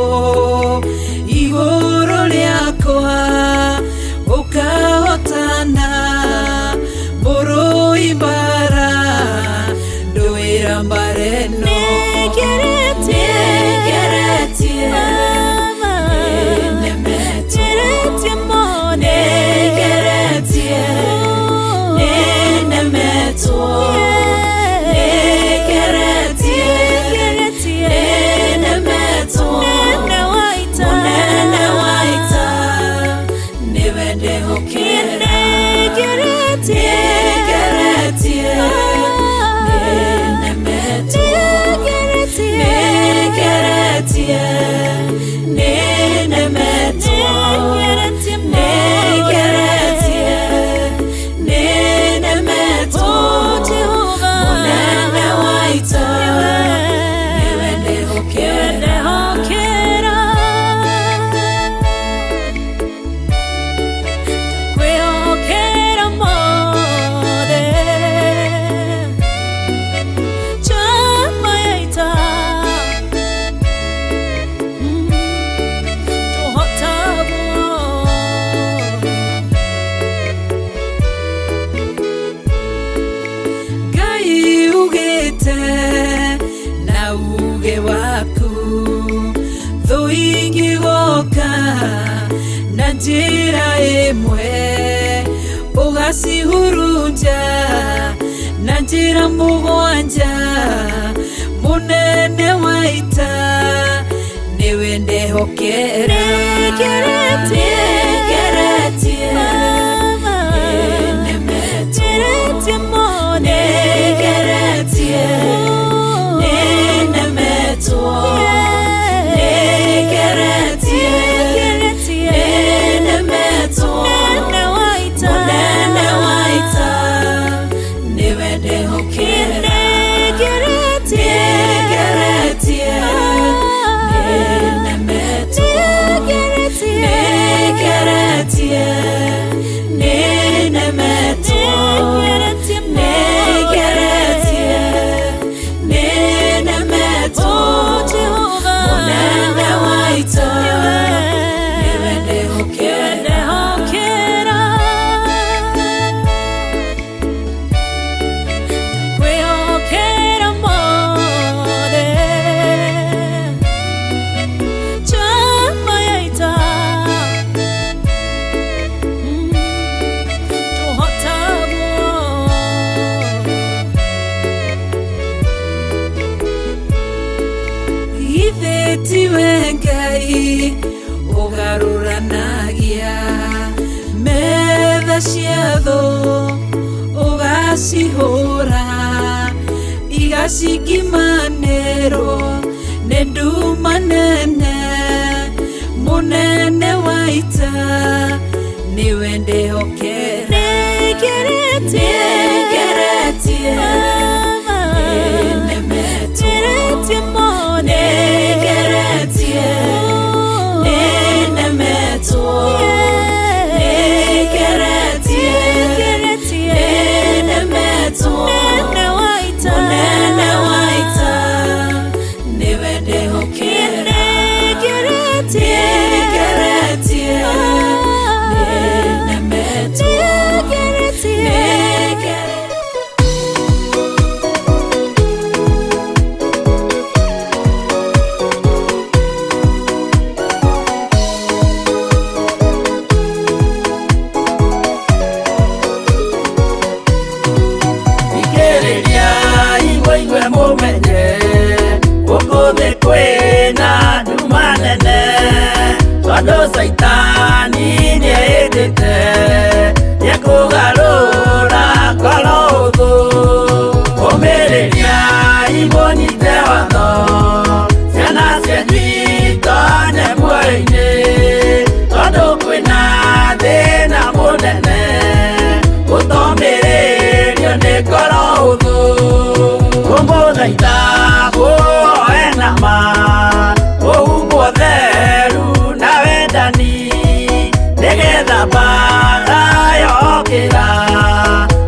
igũrũ rĩakwa ũkahotana mũrũi mbara ndũĩra mbara ĩno. Nĩngeretie, Nĩngeretie, Mama. nĩnemetwo. Ngeretie mũno. Nĩngeretie, nĩnemetwo. Nĩngeretie, Ngeretie. nĩnemetwo. Mũnene wa ita. Mũnene wa ita nĩwe ndehokera. Nĩngeretie. Nĩngeretie, nĩnemetwo. Nĩngeretie. Nĩngeretie, nĩnemetwo. Nĩngeretie mũno. Nĩngeretie, nĩnemetwo. Oh, Jehovah. Mũnene wa ita nĩwe ndehokera. Ndehokera. Ndakwĩhokera mothe. Njamba ya ita. Uge waku thũ ingĩgoka na njĩra ĩmwe ũgacihurunja na njĩra mũgwanja. Mũnene wa ita nĩwe ndehokera. Nĩngeretie. Nĩngeretie. Nĩnemetwo. Ngeretie mothe. Nĩngeretie. Nĩnemetwo. Nĩngeretie. Ngeretie. Nĩnemetwo. Mũnene wa ita. Mũnene wa ita nĩwe ndehokera. Nĩngeretie. Nĩngeretie. Nĩnemetwo. Nĩngeretie. Nĩngeretie. Nĩnemetwo. Nĩngeretie. Nĩngeretie. Nĩnemetwo. Oh, Jehova. Mũnene wa ita Nĩwe. nĩwe ndehokera. Ndehokera. Ndakwĩhokera mothe. Njamba ya ita. Tũhotagwo. Ithe tiwe Ngai ũgarũranagia metha cia thũ ũgacihũra igacikimanĩrwo nĩ nduma nene. Mũnene wa ita nĩwe ndehokera. Nĩngeretie. Nĩngeretie. Nĩnemetwo. Ngeretie mothe. Nĩngeretie. Nĩnemetwo. Nĩngeretie. Ngeretie. Nĩnemetwo. Mũnene wa ita. Mũnene wa ita nĩwe ndehokera. Nĩngeretie. Nĩngeretie. Nĩnemetwo. Nĩngeretie. Nĩngeretie. Ikĩrĩria igwe mũmenye gũkũ thĩ kwĩna nduma nene tondũ caitani nĩehĩtĩte nĩekũgarũra ngoro ũthũ. Ũmĩrĩria imũnyite watho ciana cianyu itonye muoyo-inĩ tondũ kwĩna thĩna mũnene gũtomĩrĩrio nĩ ngoro ũthũ. Kũmũthaitha mũhoe na ma mũhumbwo theru na wendani nĩgetha mbaara yokĩra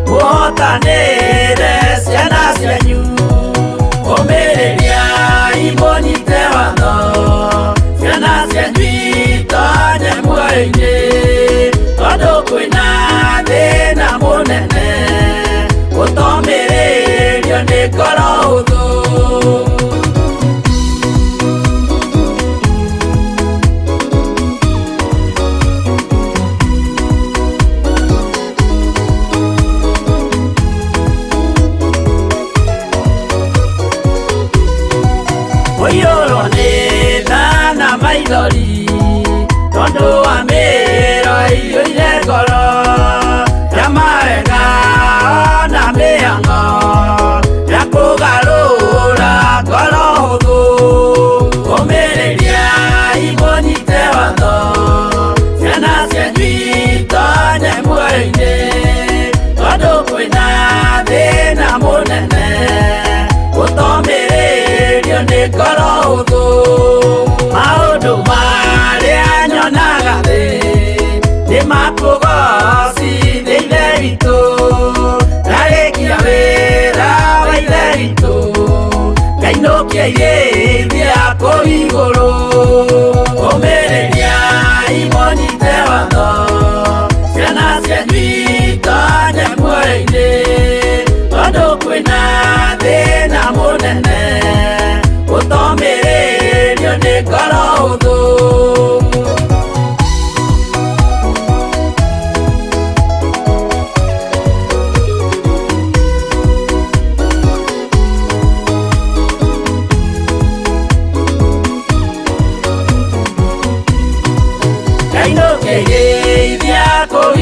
mũhotanĩre ciana cianyu. Ũmĩrĩria imũnyite watho ciana cianyu itonye muoyo-inĩ tondũ kwĩna thĩna mũnene gũtomĩrĩrio nĩ ngoro ũthũ. Ũiyũrwo nĩ tha na maithori tondũ wa mĩro ĩiyũire ngoro ya mawega ona mĩhang'o ya kũgarũra ngoro hũthũ. Ũmĩrĩria imũnyite watho ciana cianyu itonye muoyo-inĩ tondũ kwĩna thĩna mũnene gũtomĩrĩrio nĩ ngoro hũthũ. Maũndũ marĩa nyonaga thĩ nĩ makũgocithia Ithe witũ ndarĩkia wĩra wa Ithe witũ ngainũkia irĩithia kũu igũrũ. Ũmĩrĩria imũnyite watho ciana cianyu itonye muoyo-inĩ tondũ kwĩna thĩna mũnene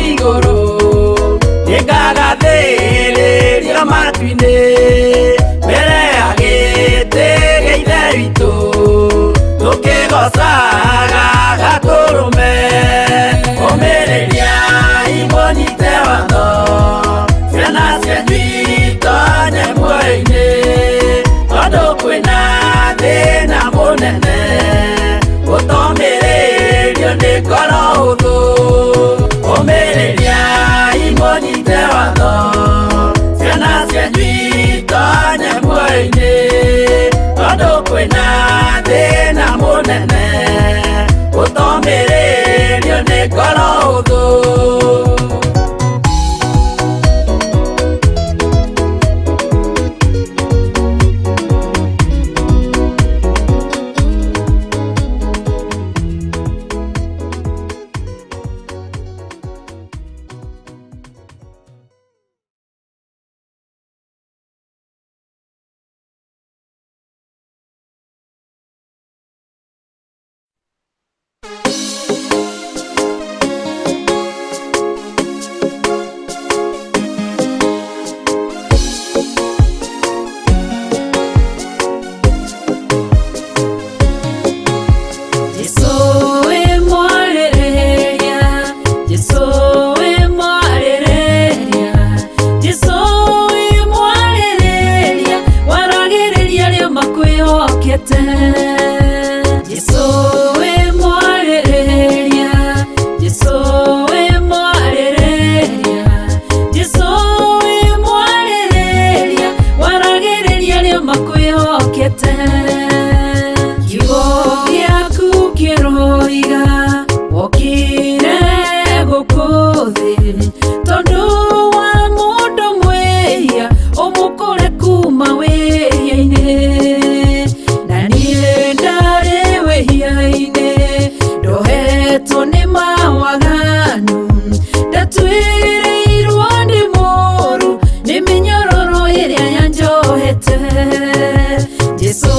Igũrũ nĩngagathĩrĩrio matu-inĩ mbere ya gĩtĩ gĩa Ithe witũ tũkĩgocaga Gatũrũme. Ũmĩrĩriai mũnyite watho, ciana cianyu itonye muoyo-inĩ, tondũ kwĩna thĩna mũnene ũtomĩrĩrio nĩ ngoro hũthũ. Ũmĩrĩriai mũnyite watho, ciana cianyu itonye muoyo-inĩ, tondũ kwĩna thĩna mũnene ũtomĩrĩrio nĩ ngoro hũthũ. Jesu we mwarĩrĩria, Jesu we mwarĩrĩria, Jesu we mwarĩrĩria, waragĩrĩria arĩa makwĩhokete. Jesu we mwarĩrĩria, Jesu we mwarĩrĩria, Jesu we mwarĩrĩria, waragĩrĩria arĩa makwĩhokete. Kiugo gĩaku kĩroiga wokire gũkũ thĩ tondũ wa mũndũ mwĩhia ũmũkũre kuma wĩhia-inĩ, na niĩ ndarĩ wĩhia-inĩ ndohetwo nĩ mawaganu, ndatuĩrĩirwo nĩ mũru nĩ mĩnyororo ĩrĩa yanjohete. Jesu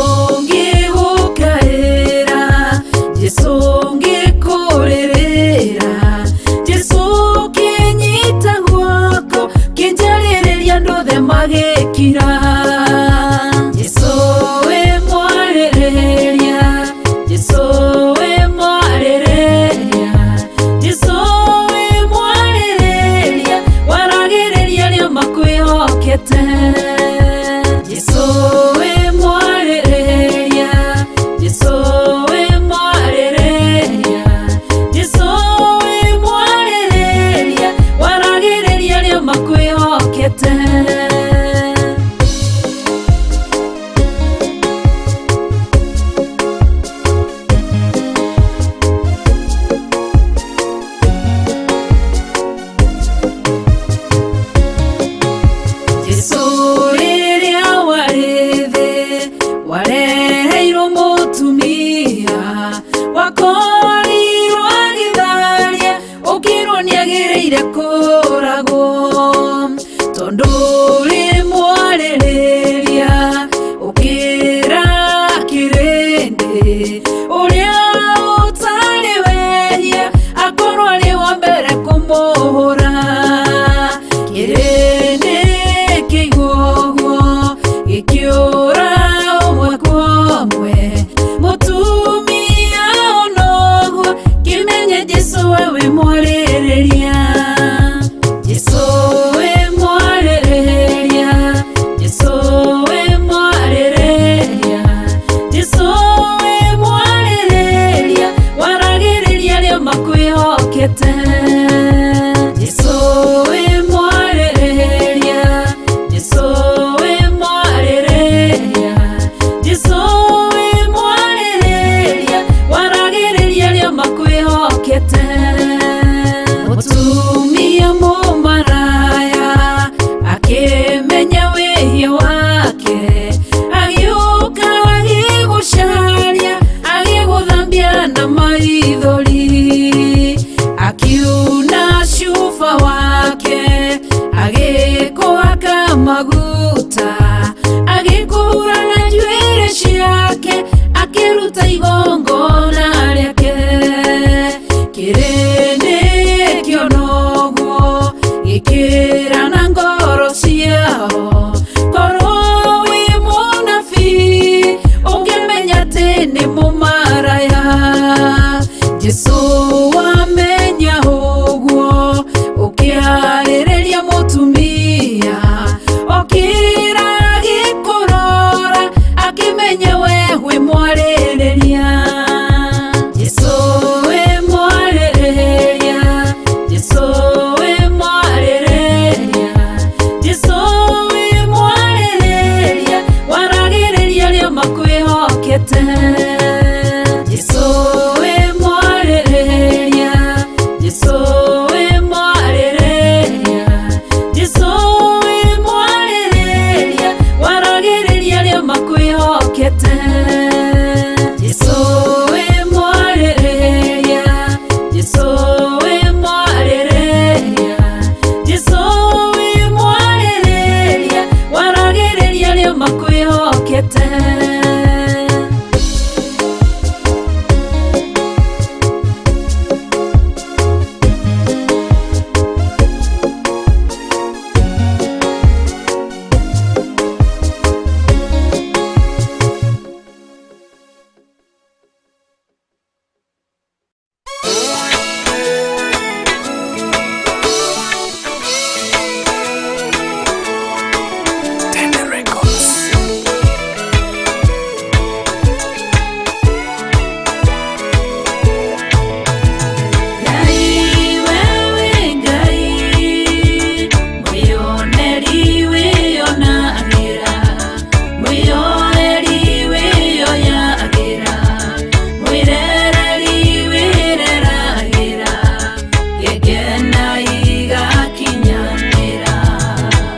makwĩhokete. Jesũ wĩ mwarĩrĩria, Jesũ wĩ mwarĩrĩria, Jesũ wĩ mwarĩrĩria, waragĩrĩria arĩa makwĩhokete. Jesũ wĩ mwarĩrĩria, Jesũ wĩ mwarĩrĩria, Jesũ wĩ mwarĩrĩria, waragĩrĩria arĩa makwĩhokete. Ngai wewe Ngai, mwĩoneri wĩonagĩra, mwĩyoeri wĩyoyagĩra, mwĩrereri wĩreragĩra, gĩkena igakinyanĩra.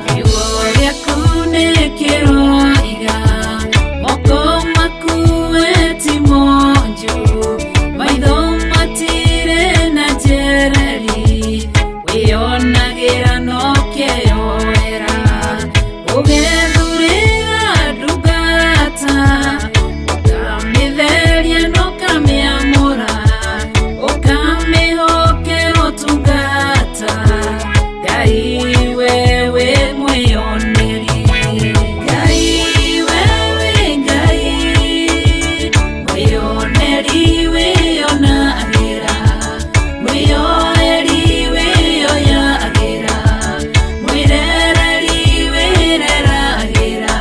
Kiugo gĩaku nĩ kĩroiga, moko maku we ti monju, maitho matirĩ na njereri, wĩonagĩra no kĩyoera, ũgethurĩra ndungata, ũkamĩtheria na ũkamĩamũra, ũkamĩhokera ũtungata, Ngai wewe mwĩoneri. Ngai wewe Ngai, mwĩoneri wĩonagĩra, mwĩyoeri wĩyoyagĩra, mwĩrereri wĩreragĩra,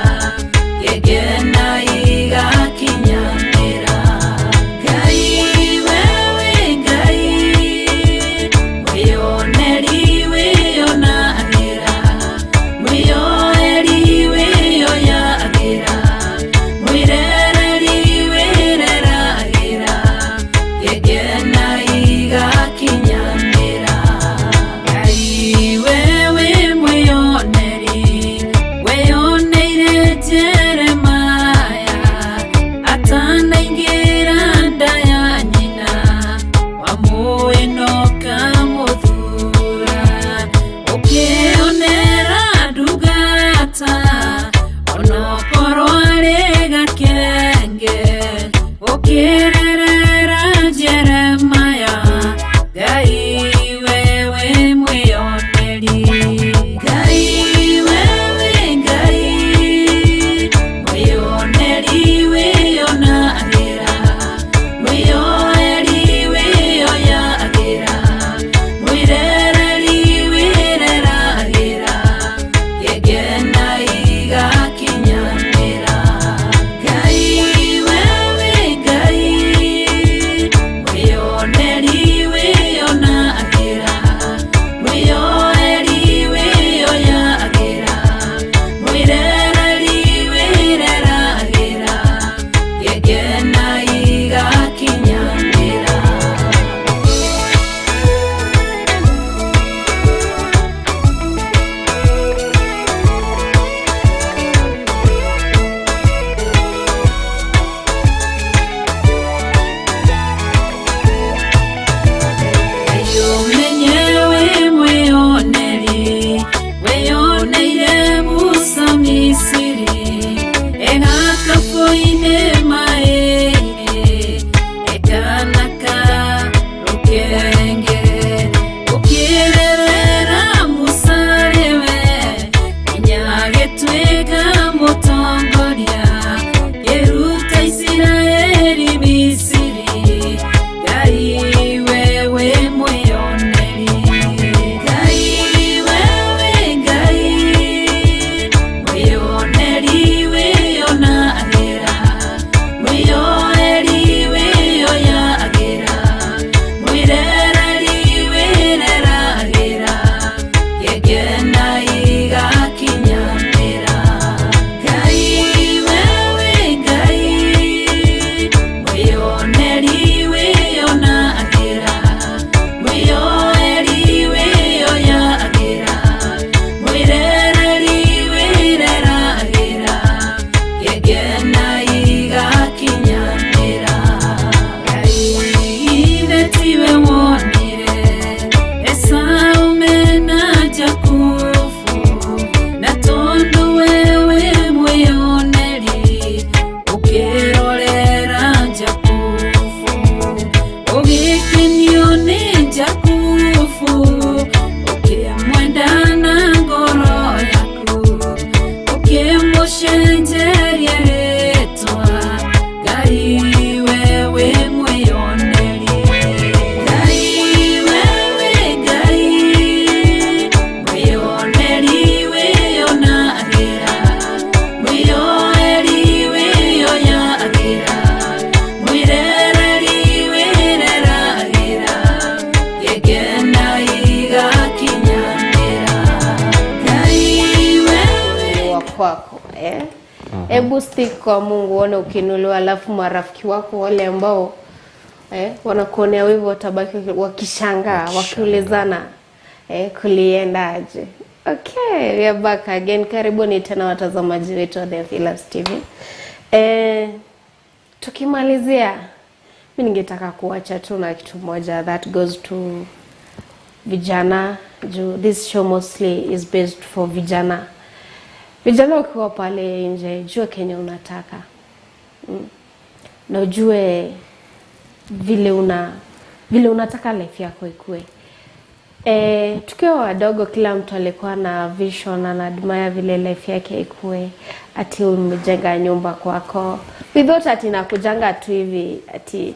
gĩkena igakinyanĩra. Ngai wewe Ngai, mwĩoneri wĩonagĩra, mwĩyoeri wĩyoyagĩra, mwĩrereri wĩreragĩra, gĩkena igakinyanĩra. Ngai wewe mwĩoneri, weyoneire Jeremaya atanaingĩra nda ya nyina, wamũĩ na ũkamũthura, ũkĩonera ndungata, onokorwo arĩ gakenge, ũkĩrerera Jeremaya, Ngai wewe mwĩoneri. Ngai wewe Ngai, mwĩoneri wĩonagĩra, mwĩyoeri wĩyoyagĩra, mwĩrereri wĩreragĩra, gĩkena igakinyanĩra. Ngai wewe Ngai, Hebu stick kwa Mungu uone ukiinuliwa, alafu marafiki wako wale ambao wanakuonea wivu watabaki wakishangaa, wakiulizana kuliendaje. Okay, we are back again. Karibuni tena watazamaji wetu wa The Phillips TV. Tukimalizia, mi ningetaka kuacha tu na kitu moja that goes to vijana juu this show mostly is based for vijana. Vijana, ukiwa pale nje, jua kenye unataka na ujue vile unataka life yako ikue. Tukiwa wadogo kila mtu alikuwa na vision, ana admire vile life yake ikue, ati umejenga nyumba kwako. We thought ati inakujanga tu hivi ati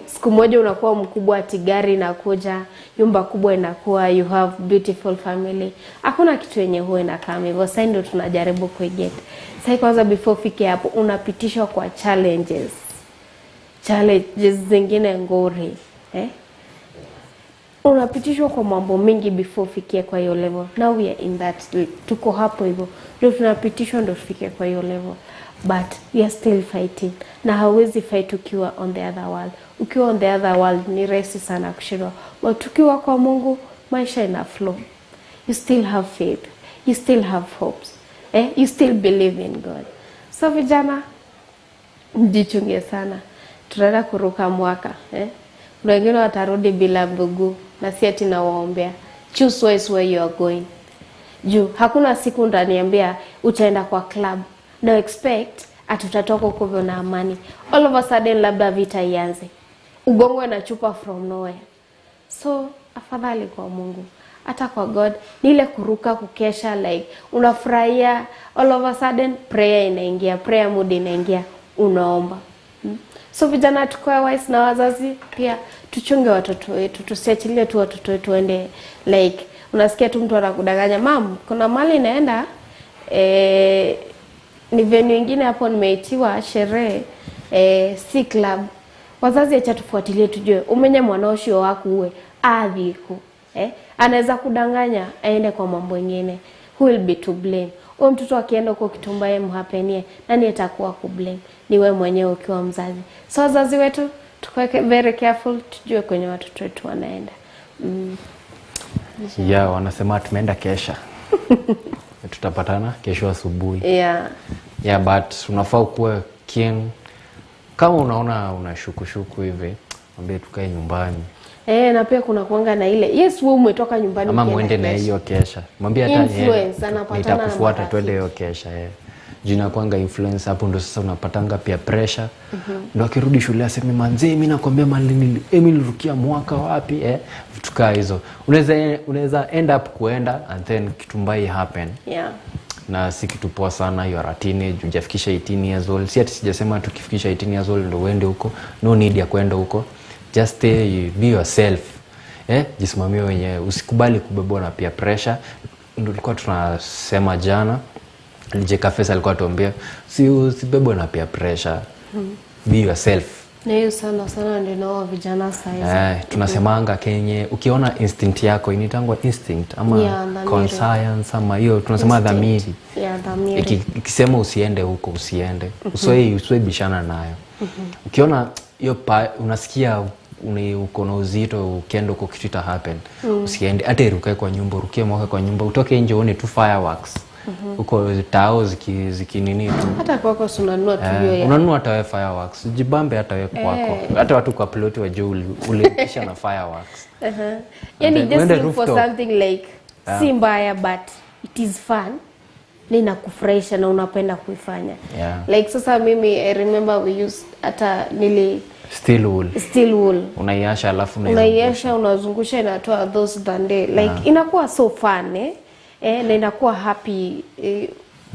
siku moja unakuwa mkubwa, ati gari inakuja, nyumba kubwa inakuwa, you have beautiful family. Hakuna kitu yenye huwa inakaa hivyo. Sasa ndio tunajaribu kuiget. Sasa kwanza before ufike hapo unapitishwa kwa challenges. Challenges zingine ngori. Unapitishwa kwa mambo mingi before ufikie kwa hiyo level. Now we are in that, tuko hapo hivyo, ndio tunapitishwa ndio tufike kwa hiyo level, but we are still fighting. Na hauwezi fight ukiwa on the other world. Ukiwa on the other world ni rahisi sana kushindwa, but ukiwa kwa Mungu maisha ina flow. You still have faith, you still have hopes, you still believe in God. So vijana, mjichunge sana, tunaenda kuruka mwaka. Kuna wengine watarudi bila mguu, na si ati nawaombea. Choose wise where you are going. Juu hakuna siku utaniambia utaenda kwa club na expect ati utatoka huko hivyo na amani. All of a sudden labda vita ianze, ugongwe na chupa from nowhere. So afadhali kwa Mungu, hata kwa God ni ile kuruka kukesha, like unafurahia, all of a sudden prayer inaingia, prayer mood inaingia, unaomba. So vijana, tukuwe wise, na wazazi pia tuchunge watoto wetu, tusiachilie tu watoto wetu waende, like unasikia tu mtu anakudanganya, "Mam, kuna mali inaenda, ni venue ingine hapo nimeitiwa sherehe, si club." Wazazi, acha tufuatilie tujue umenye mwana ucio waku uwe athiku. Anaweza kudanganya aende kwa mambo ingine. Who will be to blame? Huyo mtoto akienda huko kitumba yeye mhapenie, nani atakuwa kublame? Ni wewe mwenyewe ukiwa mzazi. So wazazi wetu, tukuwe very careful, tujue kwenye watoto wetu wanaenda. Yeah, wanasema tumeenda kesha, tutapatana kesho asubuhi. Yeah, but unafaa ukuwe keen. Kama unaona unashukushuku hivi, mwambie tukae nyumbani. Na pia kuna kuanga na ile, yes, wewe umetoka nyumbani ama ukienda mwende na kesha. Hiyo kesha, mwambie hata Influence, anapatana na nitakufuata, marafiki. twende hiyo kesha. Juu inakuanga influence hapo, ndo sasa unapatanga pia pressure, ndo akirudi shule aseme, "Manzee, mi nakwambia mali mi nilirukia mwaka wapi," vitu kaa hizo. Unaweza end up kuenda and then kitu mbaya happen na si kitu poa sana. You are a teenage, hujafikisha 18 years old. Si ati sijasema tukifikisha 18 years old ndo uende huko. No need ya kuenda huko. Just stay, be yourself, jisimamie wenyewe, usikubali kubebwa na pia pressure. Ndo tulikuwa tunasema jana, DJ Kafes alikuwa atuambia si usibebwe na pia pressure, be yourself. Na hiyo sana sana ndio inaua vijana saizi. Tunasemanga kenye ukiona instinct yako, initangwa instinct ama Yeah, dhamiri. conscience ama hiyo tunasema Instinct. dhamiri. Yeah, dhamiri. Ikisema usiende huko, usiende. Usiwai bishana nayo. Ukiona hiyo unasikia uko na uzito, ukienda huko kitu ita happen, usiende. Hata irukae kwa nyumba, urukie mwaka kwa nyumba, utoke nje uone tu fireworks huko tao ziki nini tu. Hata kwako si unanunua tu hiyo ya Unanunua hata wewe fireworks, jibambe hata wewe kwako, hata watu kwa ploti wajue ulipisha na fireworks. Yani Then just uende look for rooftop. something like si mbaya but it is fun na inakufurahisha na unapenda kuifanya. Like sasa mimi, I remember we used, hata nili Steel wool. Steel wool. Unaiasha alafu unaizungusha. Unaiesha, unazungusha, inatoa those dande, like inakuwa so fun, na inakuwa happy,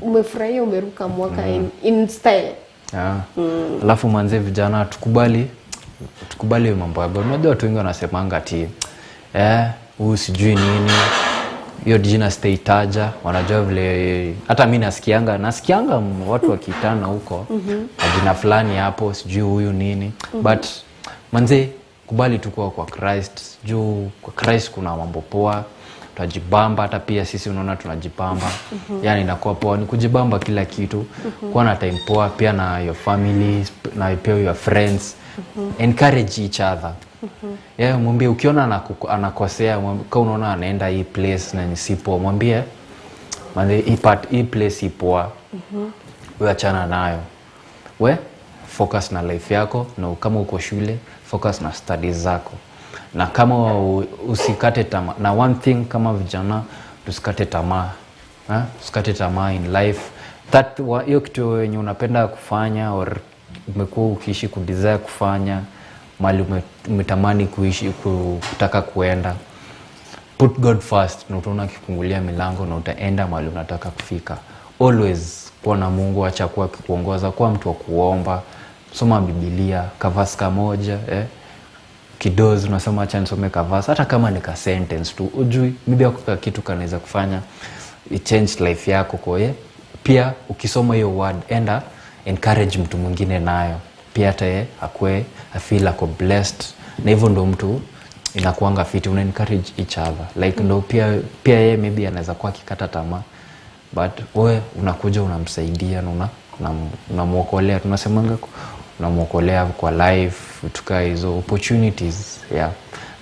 umefurahia, umeruka mwaka in style. Yeah. Alafu manze, vijana, tukubali mambo ya God. Unajua watu wengi wanasemanga ati huyu sijui nini, hiyo jina sitaitaja. Wanajua vile hata mi nasikianga watu wakiitana huko na jina fulani hapo, sijui huyu nini, but manze, kubali tu kuwa kwa Christ, juu kwa Christ kuna mambo poa. Tutajibamba, hata pia sisi unaona tunajibamba. Yani inakuwa poa, ni kujibamba kila kitu. Kuwa na time poa pia na your family na pia your friends. Encourage each other. Yeah, mwambie ukiona anakosea, kama unaona anaenda hii place na ni poa, mwambie manze hii part, hii place ipoa. Wewe achana nayo. We focus na life yako, na kama uko shule focus na studies zako. Na kama usikate tamaa. Na one thing kama vijana tusikate tamaa. Usikate tamaa in life. That hiyo kitu yenye unapenda kufanya or umekuwa ukiishi kudesire kufanya, mali umetamani kuishi kutaka kuenda, put God first na utaona akifungulia milango na utaenda mahali unataka kufika. Always kuwa na Mungu, acha kuwa akikuongoza, kuwa mtu wa kuomba, soma Biblia kavasi kamoja, kidozi unasema acha nisome kavasi, hata kama ni ka sentence tu, ujui maybe ako kitu kanaweza kufanya it change life yako. Kwa hiyo pia ukisoma hiyo word, enda encourage mtu mwingine nayo pia, hata yeye akue afeel ako blessed, na hivyo ndo mtu inakuanga fiti, una encourage each other like ndo pia yeye maybe anaweza kuwa akikata tamaa, but wewe unakuja unamsaidia na unamuokolea, tunasemanga unamuokolea kwa life, tuka hizo opportunities, yeah,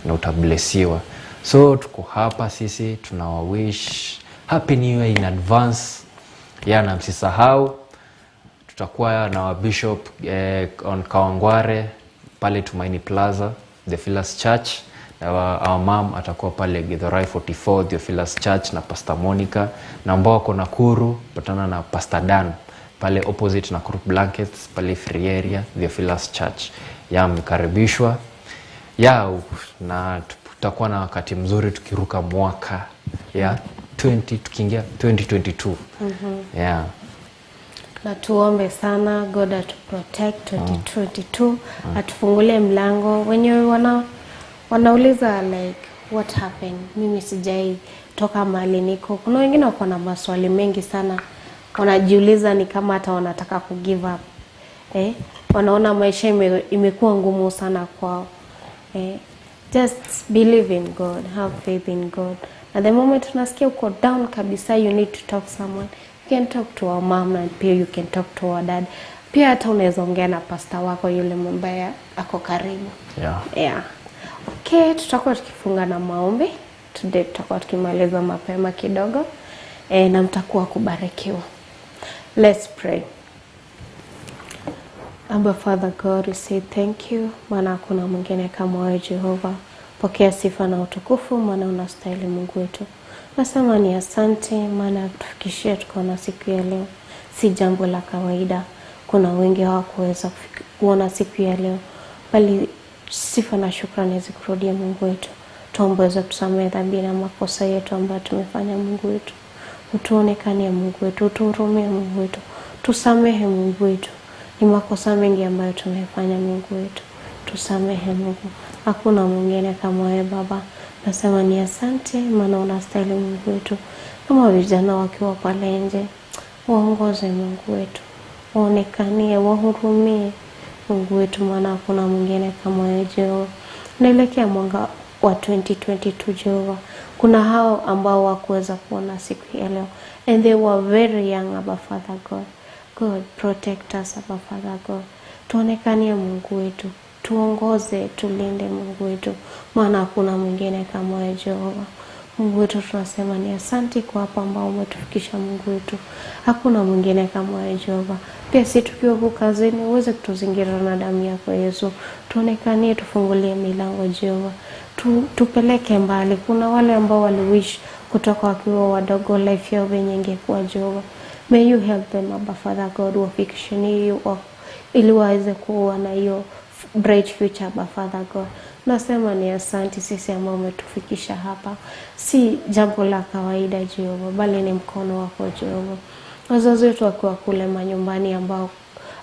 na utablessiwa. So tuko hapa sisi tunawawish happy new year in advance, yeah, na msisahau tutakuwa na bishop on Kawangware pale Tumaini Plaza, the Theophilus Church. Na our mom atakuwa pale Githurai 44 the Theophilus Church na Pastor Monica, na ambao wako Nakuru patana na Pastor Dan pale opposite Nakuru Blankets pale Free Area, the Theophilus Church. Ya mkaribishwa. Ya na tutakuwa na wakati mzuri tukiruka mwaka ya 20 tukiingia 2022. Yeah. Na tuombe sana God atu protect 2022, atufungulie mlango. Wenyewe wanauliza like what happened, mimi sijai toka mahali niko. Kuna wengine wako na maswali mengi sana, wanajiuliza ni kama hata wanataka ku give up. Wanaona maisha imekuwa ngumu sana kwao. Just believe in God, have faith in God. At the moment unasikia uko down kabisa, you need to talk someone. You can talk to our mom and pia you can talk to our dad. Pia hata unaweza ongea na pastor wako yule ambaye ako karibu. Yeah. Okay, tutakuwa tukifunga na maombi. Today tutakuwa tukimaliza mapema kidogo. Na mtakuwa kubarikiwa. Let's pray. Abba Father God, we say thank you. Maana hakuna mwingine kama wewe Jehova. Pokea sifa na utukufu, maana unastahili Mungu wetu. Nasema ni asante maana kutufikishia tukaona siku ya leo. Si jambo la kawaida. Kuna wengi hawakuweza kuona siku ya leo. Bali sifa na shukrani zikurudie Mungu wetu. Tuombe uweze kutusamehe dhambi na makosa yetu ambayo tumefanya Mungu wetu. Utuonekanie Mungu wetu, utuhurumie Mungu wetu. Tusamehe Mungu wetu. Ni makosa mengi ambayo tumefanya Mungu wetu. Tusamehe Mungu. Hakuna mwingine kama wewe Baba. Nasema ni asante maana unastahili Mungu wetu. Kama vijana wakiwa pale nje, waongoze Mungu wetu. Waonekanie, wahurumie Mungu wetu, maana hakuna mwingine kama wewe Jehova. Naelekea mwaka wa 2022 Jehova. Kuna hao ambao hawakuweza kuona siku ya leo, and they were very young, Abba Father God. God protect us, Abba Father God. Tuonekanie Mungu wetu, tuongoze, tulinde Mungu wetu, maana hakuna mwingine kama wewe Jehova. Mungu wetu tunasema ni asante kwa hapa ambao umetufikisha Mungu wetu. Hakuna mwingine kama wewe Jehova. Pia sisi tukiwa huku kazini uweze kutuzingira na damu yako Yesu. Tuonekanie, tufungulie milango Jehova. Tupeleke mbali. Kuna wale ambao waliwish kutoka wakiwa wadogo life yao venye ingekuwa Jehova. May you help them, Abba Father God, wafikishe ili waweze kuwa na hiyo bright future, Abba Father God. Nasema ni asante sisi ambao umetufikisha hapa. Si jambo la kawaida Jehova, bali ni mkono wako Jehova. Wazazi wetu wakiwa kule manyumbani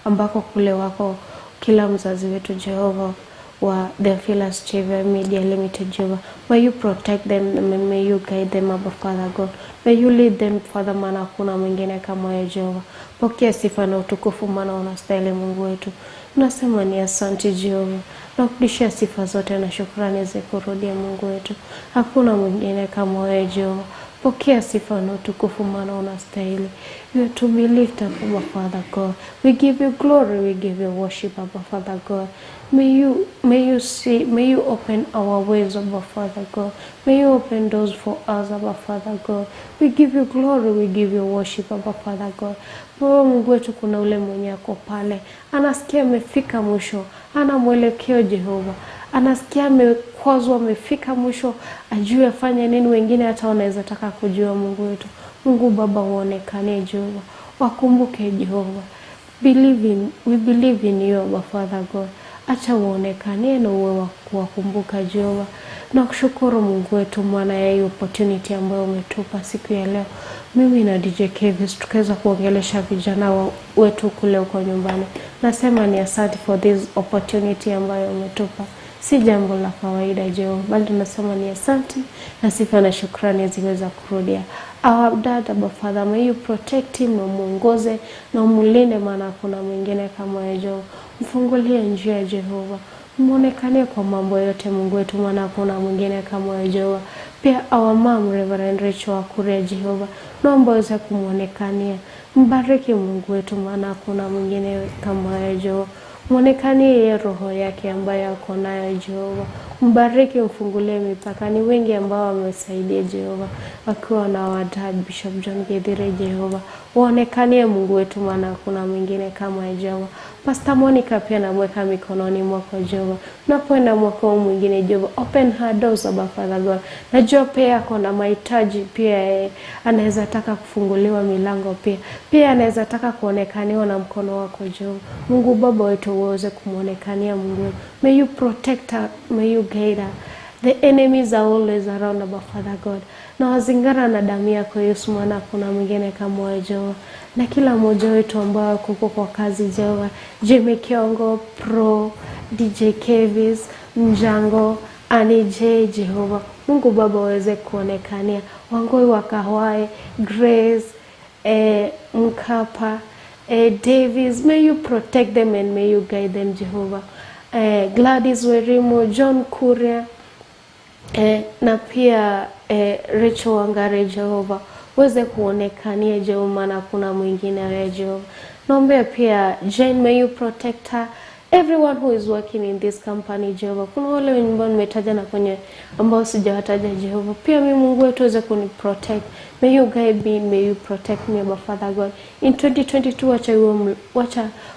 ambako kule wako kila mzazi wetu Jehova wa Theophilus Chevy Media Limited Jehova. May you protect them, may you guide them, Abba Father God. May you lead them, Father, maana hakuna mwingine kama wewe Jehova. Pokea sifa na utukufu maana unastahili Mungu wetu. Tunasema ni asante Jehova, nakurudishia sifa zote na shukrani zikurudia Mungu wetu. Hakuna mwingine kama wewe Jehova. Pokea sifa na utukufu, maana unastahili. You are to be lifted up, Abba Father God. We give you glory, we give you worship, Abba Father God. May you see, may you open our ways, Abba Father God. May you open doors for us, Abba Father God. We give you glory, we give you worship, Abba Father God. Baba Mungu wetu, kuna ule mwenye ako pale, anasikia amefika mwisho, ana mwelekeo Jehova, anasikia amekwazwa, amefika mwisho, ajue afanye nini. Wengine hata wanaweza taka kujua Mungu wetu. Mungu Baba, uonekane Jehova, wakumbuke Jehova. We believe in you, Abba Father God. Acha uonekane na uwe wa kuwakumbuka Jehova. Na kushukuru Mungu wetu, maana ya hii opportunity ambayo umetupa siku ya leo, mimi na DJ Kevis tukaweza kuongelesha vijana wetu kule huko nyumbani. Nasema ni asante for this opportunity ambayo umetupa. Si jambo la kawaida Jehova, bali tunasema ni asante na sifa na shukrani ziweza kurudia. Our dad, Abba Father, may you protect him na umuongoze na umulinde, maana hakuna mwingine kama wewe Jehova. Mfungulie njia Jehova, mwonekanie kwa mambo yote Mungu wetu, maana hakuna mwingine kama wewe Jehova. Pia our mom Reverend Rachel Wakuria Jehova, naomba uweze kumwonekania, mbariki Mungu wetu, maana hakuna mwingine kama wewe Jehova. Mwonekanie yeye roho yake ambayo ako nayo Jehova, mbariki, mfungulie mipaka. Ni wengi ambao wamesaidia Jehova, wakiwa na our dad Bishop John Githire Jehova, waonekanie Mungu wetu, maana hakuna mwingine kama wewe Jehova. Pastor Monica pia namweka mikononi mwako Jehova. Unapoenda mwaka huu mwingine Jehova, open her doors, Abba Father God. Najua pia ako na mahitaji pia, anaweza taka kufunguliwa milango pia. Pia anaweza taka kuonekaniwa na mkono wako Jehova. Mungu Baba wetu, uweze kumwonekania Mungu wetu. May you protect her, may you guide her. The enemies are always around, Abba Father God. Na wazingara na damu yako Yesu, maana kuna mwingine kama wewe Jehova. Na kila mmoja wetu ambao kuko kwa kazi Jehova, Jimmy Kiongo, Pro, DJ Kevis, Mjango, Annie J, Jehova. Mungu Baba waweze kuonekania. Wangoi wa Kahwae, Grace, Mkapa, Davis, may you protect them and may you guide them, Jehovah. Gladys Werimo, John Kuria, na pia Rachel Wangare Jehova, uweze kuonekania Jehova, maana kuna mwingine wewe Jehova. Naombea pia Jane, may you protect her. Everyone who is working in this company Jehova. Kuna wale ambao nimetaja na kwenye ambao sijawataja Jehova. Pia mimi Mungu wetu uweze kuni protect. May you guide me, may you protect me, Abba Father God. In 2022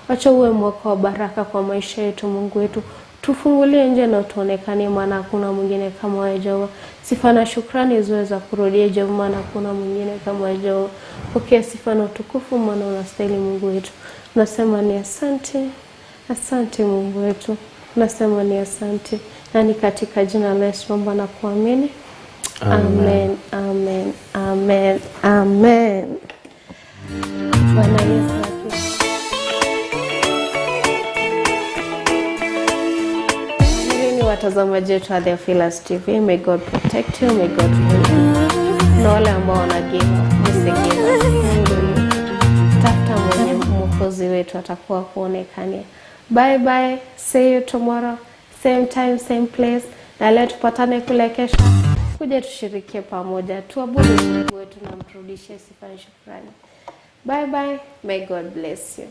wacha uwe mwaka wa baraka kwa maisha yetu Mungu wetu. Tufungulie nje na tuonekane, maana hakuna mwingine kama wewe Jehova. Sifa na shukrani ziweza kurudia Jehova, maana hakuna mwingine kama wewe Jehova. Pokea sifa na utukufu, maana unastahili Mungu wetu. Nasema ni asante, asante Mungu wetu. Nasema ni asante, na ni katika jina la Yesu naomba na kuamini. Amen, amen, amen, amen. Bwana Yesu asifiwe. Ni watazamaji wetu wa Theophilus TV. May God protect you, may God heal you. Na wale ambao wana give up, msigive up. Mungu yupo. Tafuta mwenye mwokozi wetu atakuwa kuonekania. Bye bye, see you tomorrow, same time, same place. Na leo tupatane kule kesho, kuja tushirikie pamoja, tuabudu Mungu wetu na mrudishie sifa na shukrani. Bye bye, may God bless you.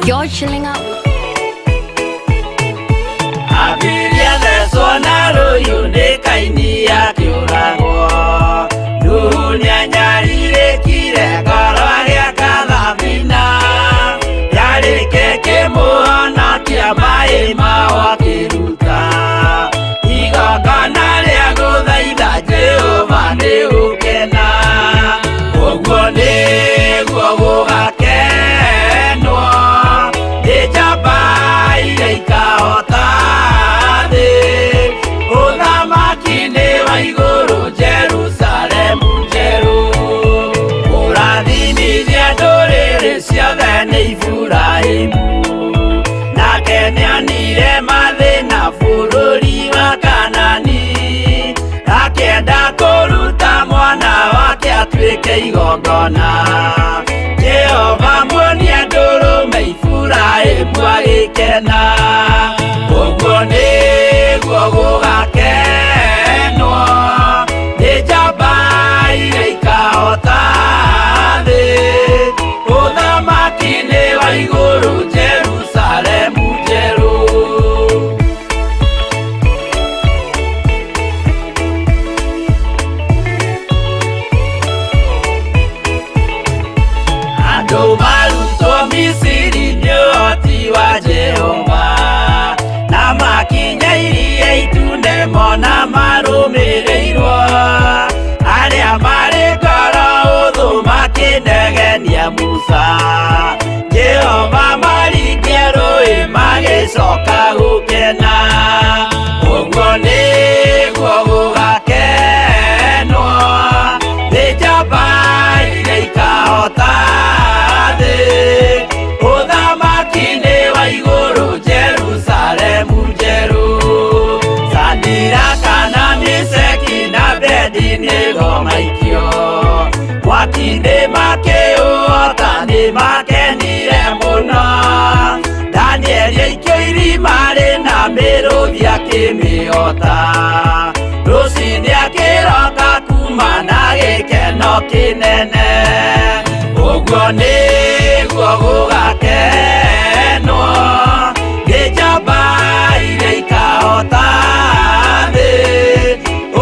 You're chilling out with Abiria thecwo na rũhiũ nĩ Kaini akĩũragwo. Nuhu nĩanyarirĩkire ngoro agĩaka thabina, yarĩke kĩmũhonokia maĩ mao akĩruta igongona rĩa gũthaitha Jehova nĩ gũkena. Ũguo nĩguo gũgakenwo nĩ njamba iria ikahota thĩ. Ũthamaki-inĩ wa igũrũ Jerusalemu njerũ, kũrathimithia ndũrĩrĩ ciothe nĩ Iburahĩmu. Nake nĩonire mathĩna bũrũri wa Kanani, akĩenda kũruta mwana wake atuĩke igongona. agĩkena. Ũguo nĩguo gũgakenwo nĩ njamba iria ikahota thĩ. Ũthamaki-inĩ wa igũrũ Jerusalemu njerũ. Andũ marutwo Misiri nĩ ũhoti wa Jehova, na makinya iria itune mona marũmĩrĩirwo. Arĩa marĩ ngoro ũthũ makĩnegenia Musa, Jehova maringia rũĩ magĩcoka gũkena. Ũguo nĩguo gũgakenwo nĩ njamba iria ikahota thĩ. Ũthamaki-inĩ wa igũrũ Jerusalemu njerũ. Sadiraka na Meshaki na Abednego maikio mwaki-inĩ makĩũhota nĩ makenire mũno. Danieli aikio irima rĩna mĩrũthi akĩmĩhota. Rũciinĩ akĩroka kuma na gĩkeno kĩnene. Ũguo nĩguo gũgakenwo nĩ njamba iria ikahota thĩ.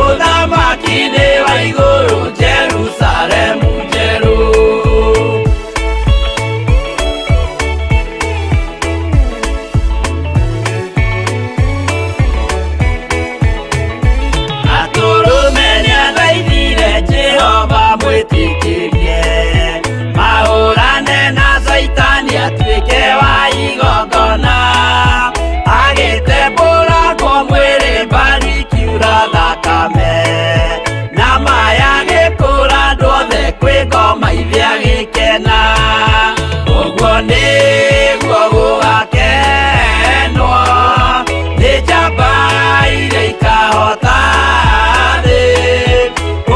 Ũthamaki-inĩ wa igũrũ Jerusalemu njerũ. Atũrũme nĩathaithire Jehova mwĩtĩkĩrie mahũrane na Caitani atuĩke wa igongona. Agĩtembũrangwo mwĩrĩ mbaru ikiura thakame, na maya agĩkũra andũ othe kwĩ ngoma ithe agĩkena. Ũguo nĩguo gũgakenwo nĩ njamba iria ikahota thĩ.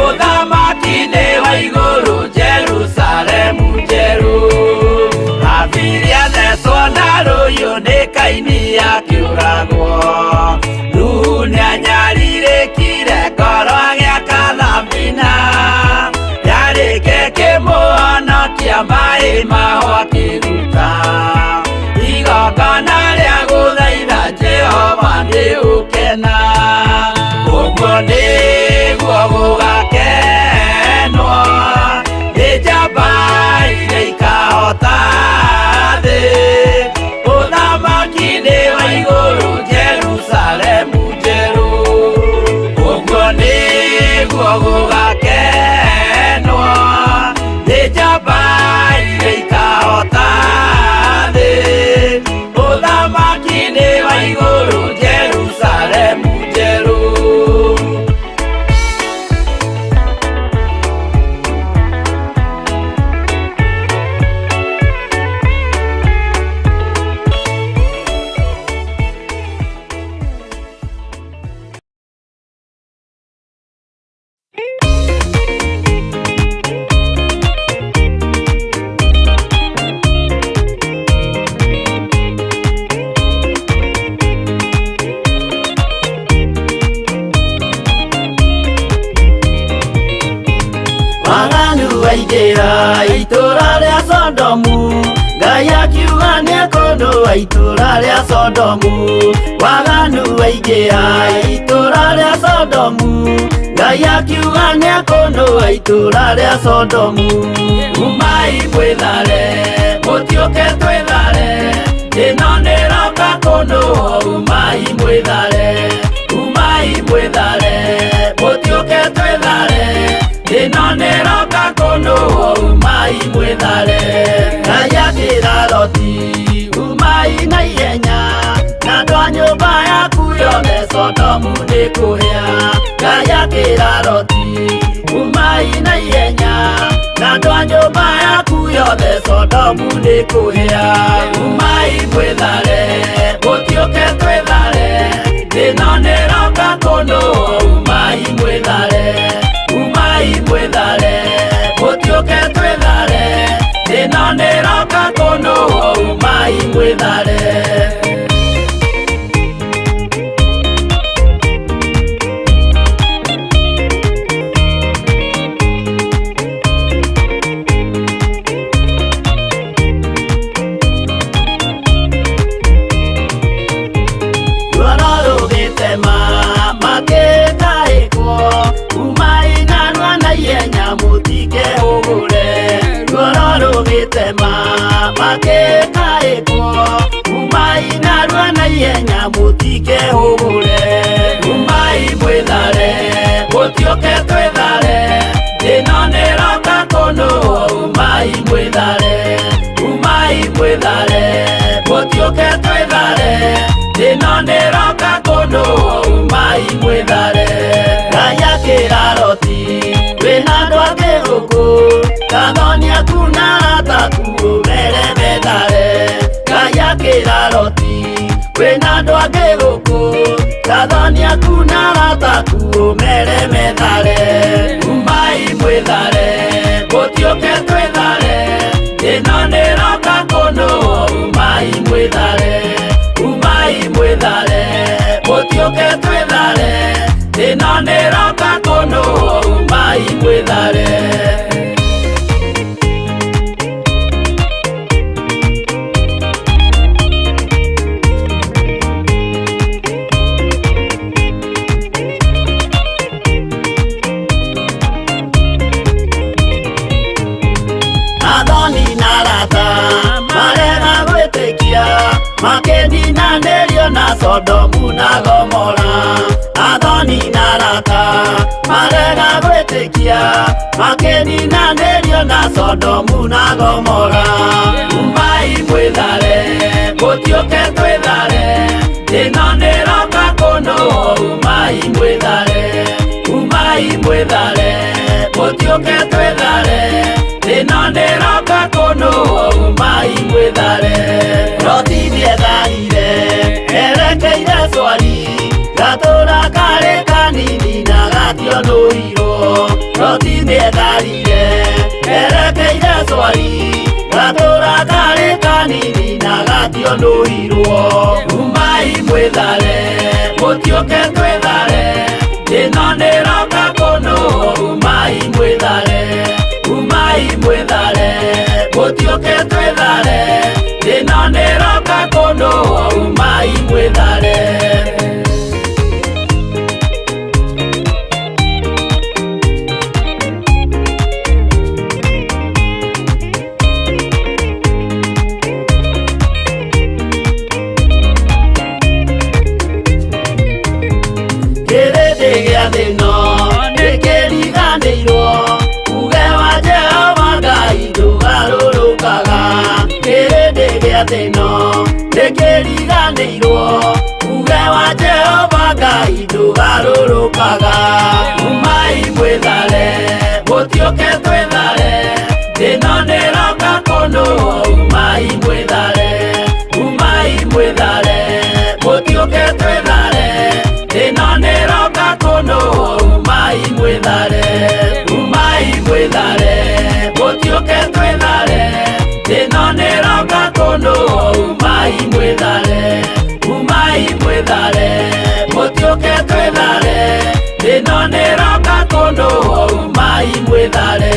Ũthamaki-inĩ wa igũrũ Jerusalemu njerũ. Habili athecwo na rũhiũ nĩ Kaini akĩũragwo. Nuhu nĩanyarirĩkire ngoro agĩaka thabina, yarĩke kĩmũhonokia maĩ maho akĩruta. Igongona rĩa gũthaitha Jehova nĩ ũkena. Ũguo nĩguo gũgakenwo nĩ njamba iria ikahota thĩ. Ũthamaki-inĩ wa igũrũ Jerusalemu njerũ. Ũguo nĩguo gũgakenwo nĩ njamba iria ikahota thĩ. Ũthamaki-inĩ wa igũrũ Jerusalemu njerũ. Waganu waingĩra itũũra rĩa Sodomu, Ngai akiuga nĩekũnũa itũũra rĩa Sodomu. Waganu waingĩra itũũra rĩa Sodomu, Ngai akiuga nĩekũnũa itũũra rĩa Sodomu. Umai mwĩthare, mũtiũke twĩthare, ĩno nĩroka kũnũo. Umai mwĩthare, umai mwĩthare, mũtiũke twĩthare, ĩno nĩroka kũnũo. Umai mwĩthare. Ngai akĩra Loti, umai na ihenya, na andũ a nyũmba yaku yothe Sodomu nĩkũhĩa. Ngai akĩra Loti, umai na ihenya, na andũ a nyũmba yaku yothe Sodomu nĩkũhĩa. Umai mwĩthare, mũtiũke twĩthare, ĩno nĩroka kũnũo. Umai mwĩthare, umai mwĩthare, mũtiũke twĩthare, ĩno nĩroka kũnũo. Umai mwĩthare. ma makĩkaĩkwo umai narua na ihenya mũtikehũgũre umai mwĩthare mũtiũke twĩthare ĩno nĩroka kũnũhwo umai mwĩthare umai mwĩthare mũtiũke twĩthare ĩno nĩroka kũnũhwo umai mwĩthare Ngai akĩra Loti wĩna andũ angĩ gũkũ kathoni aku na arata aku ũmere methare Ngai akĩra Loti wĩna andũ angĩ gũkũ kathoni aku na arata aku ũmere methare umai mwĩthare mũtiũke twĩthare ĩno nĩroka kũnũhwo umai mwĩthare umai mwĩthare mũtiũke twĩthare ĩno nĩroka kũnũhwo umai mwĩthare. Athoni na arata marega gwĩtĩkia makĩninanĩrio na Sodomu na Gomora Athoni na arata marega gwĩtĩkia makĩninanĩrio na Sodomu na Gomora umai mwĩthare mũtiũke twĩthare ĩno nĩroka kũnũhwo umai mwĩthare umai mwĩthare mũtiũke twĩthare ĩno nĩroka kũnũhwo umai mwĩthare Loti nĩetharire erekeire Swari gatũra karĩ kanini na gationũirwo Loti nĩetharire erekeire Swari gatũra karĩ kanini na gationũirwo umai mwĩthare mũtiũke twĩthare ĩno nĩroka kũnũhwo umai mwĩthare umai mwĩthare mũtiũke twĩthare ĩno nĩroka kũnũhwo umai mwĩthare. Kĩrĩndĩ gĩa thĩ ĩno nĩkĩriganĩirwo uge wa Jehova Ngai ndũgarũrũkaga kĩrĩndĩ gĩa thĩ ĩno nĩkĩriganĩirwo uge wa Jehova Ngai ndũgarũrũkaga umai mwĩthare mũtiũke twĩthare ĩno nĩroka kũnũhwo umai mwĩthare umai mwĩthare mũtiũke twĩthare ĩno nĩroka kũnũhwo umai mwĩthare umai mwĩthare mũtiũke twĩthare ĩno nĩroka kũnũhwo umai mwĩthare umai mwĩthare mũtiũke twĩthare ĩno nĩroka kũnũhwo umai mwĩthare.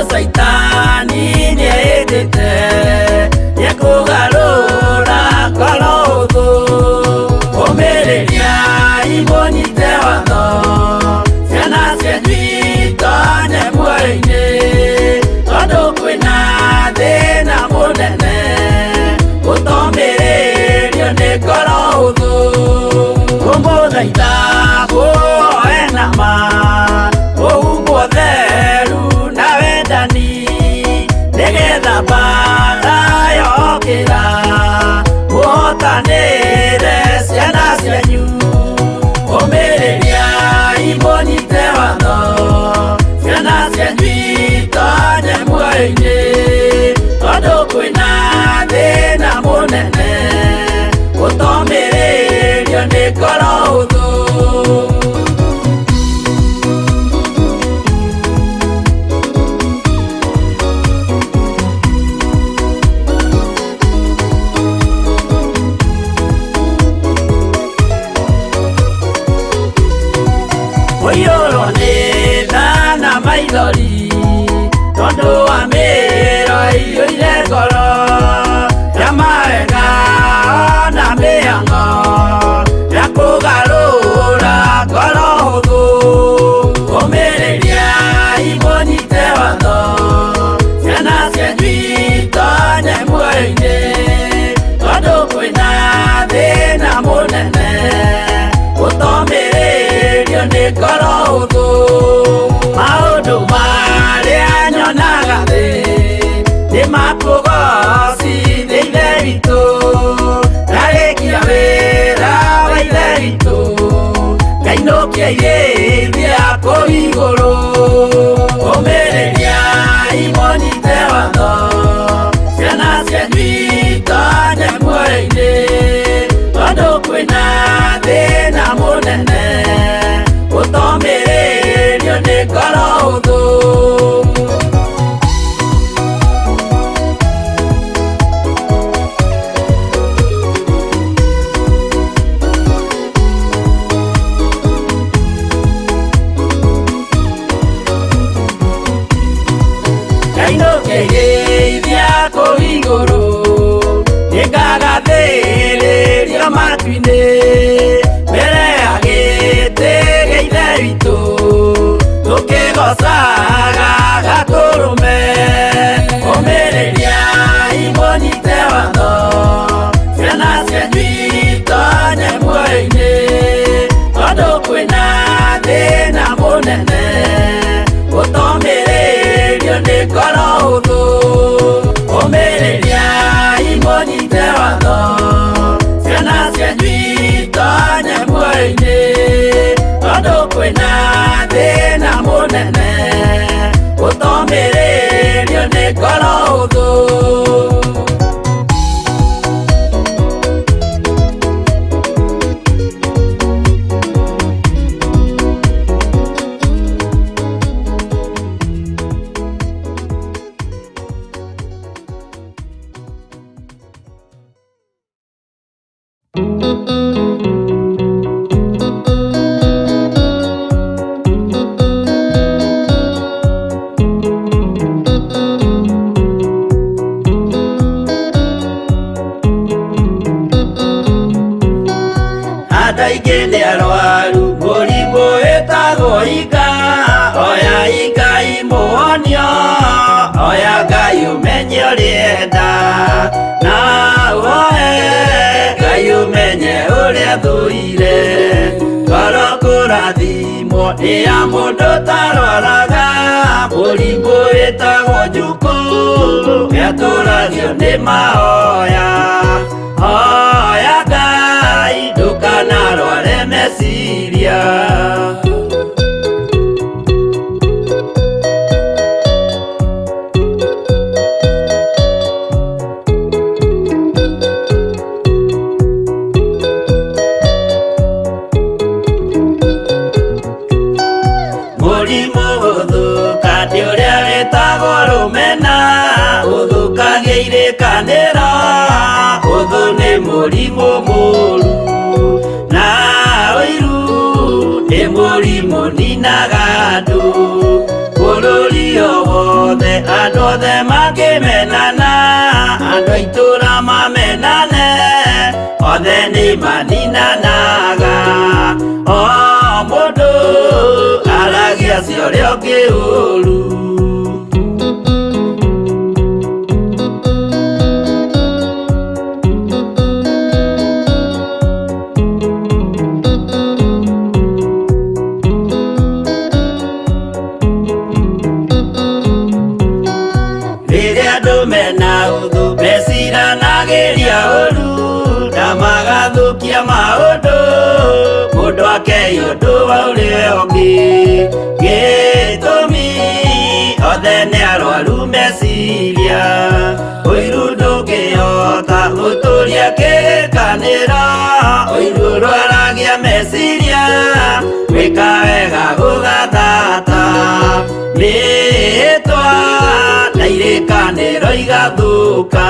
Saitani nĩeĩtĩte nĩekũgarũra ngoro ũthũ ũmĩrĩria imũnyite watho ciana cianyu itonye muoyo-inĩ tondũ kwĩna thĩna mũnene gũtomĩrĩrio nĩ ngoro ũthũ kũmũthaitha mũhoe na ma mũhumbwo theru na wendani nĩgetha mbara yokĩra mũhotanĩre ciana cianyu ũmĩrĩria imũnyite watho ciana cianyu itonye muoyo-inĩ tondũ kwĩna thĩna mũnene igũrũ. Ũmĩrĩria imũnyite watho, ciana cianyu itonye muoyo-inĩ, tondũ kwĩna thĩna mũnene ũtomĩrĩrio nĩ ngoro hũthũ. Kainũkĩgeithia kũu igũrũ, nĩngagathĩrĩrio matu-inĩ, mbere ya gĩtĩ gĩa Ithe witũ, tũkĩgoocaga Gatũrũme. Ũmĩrĩria imũnyite watho, ciana cianyu itonye muoyo-inĩ, tondũ kwĩna thĩna mũnene ũtomĩrĩrio nĩ ngoro hũthũ. Ũmĩrĩria imũnyite watho, ciana cianyu itonye muoyo-inĩ, tondũ kwĩna thĩna mũnene ũtomĩrĩrio nĩ ngoro hũthũ. Andũ aingĩ nĩ arwaru mũrimũ wĩtagwo ika, oya Ngai mũhonio, oya Ngai ũmenye ũrĩa enda, na woe Ngai ũmenye ũrĩa thũire. Ngoro kũrathimwo nĩ ya mũndũ ũtarwaraga, mũrimũ wĩtagwo njukũ, nĩatũragio nĩ mahoya. Hoya Ngai ndũkanarware meciria. Mũrimũ gũthũka nĩ ũrĩa wĩtagwo rũmena, ũthũkagia irĩkanĩro, ũthũ nĩ mũrimũ mũru, na ũiru nĩ mũrimũ ninaga andũ. Bũrũri o wothe andũ othe mangĩmenana, andũ a itũũra mamenane, othe nĩ maninanaga. O mũndũ aragia cia ũrĩa ũngĩ ũru. Rĩrĩa andũ mena ũthũ meciranagĩria ũru, na magathũkia maũndũ, mũndũ akei ũndũ wa ũrĩa ũngĩ. Gĩtũmi othe nĩ arwaru meciria, ũiru ndũngĩhota gũtũria kĩrĩkanĩro, ũiru ũrwaragia meciria, gwĩka wega gũgathata, mĩhĩtwa na irĩkanĩro igathũka.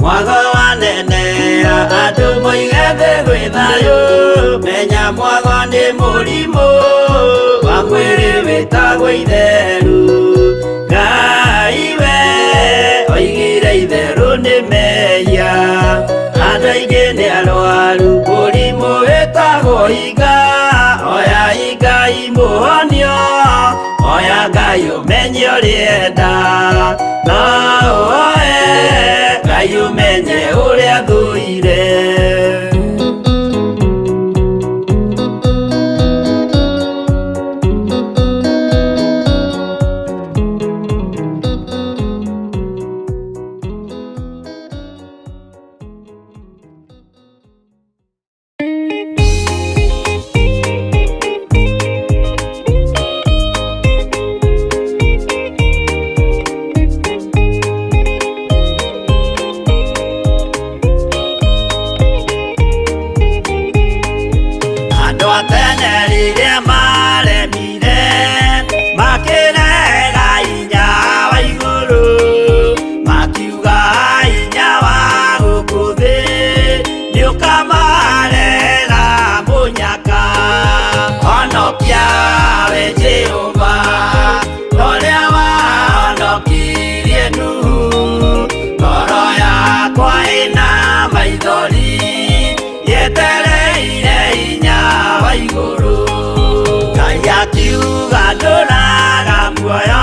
Mwago wanenea andũ moige thĩ gwĩ thayũ, menya mwago nĩ mũrimũ wa mwĩrĩ wĩtagwo itheru. Ngai we oigire itherũ nĩ mehia, andũ aingĩ nĩ arwaru mũrimũ wĩtagwo iga, oya Ngai mũhonio, oya Ngai ũmenye ũrĩa enda, na ũoe Ngai ũmenye ũrĩa thũire. Rĩrĩa maremire makĩrega hinya wa igũrũ, makiuga hinya wa gũkũ thĩ nĩũkamarega mũnyaka. Honokia we Jehova, ũrĩa wahonokirie Nuhu. Ngoro yakwa ĩna maithori, yetereire hinya wa igũrũ. Ngai akiuga ndũraga muoyo.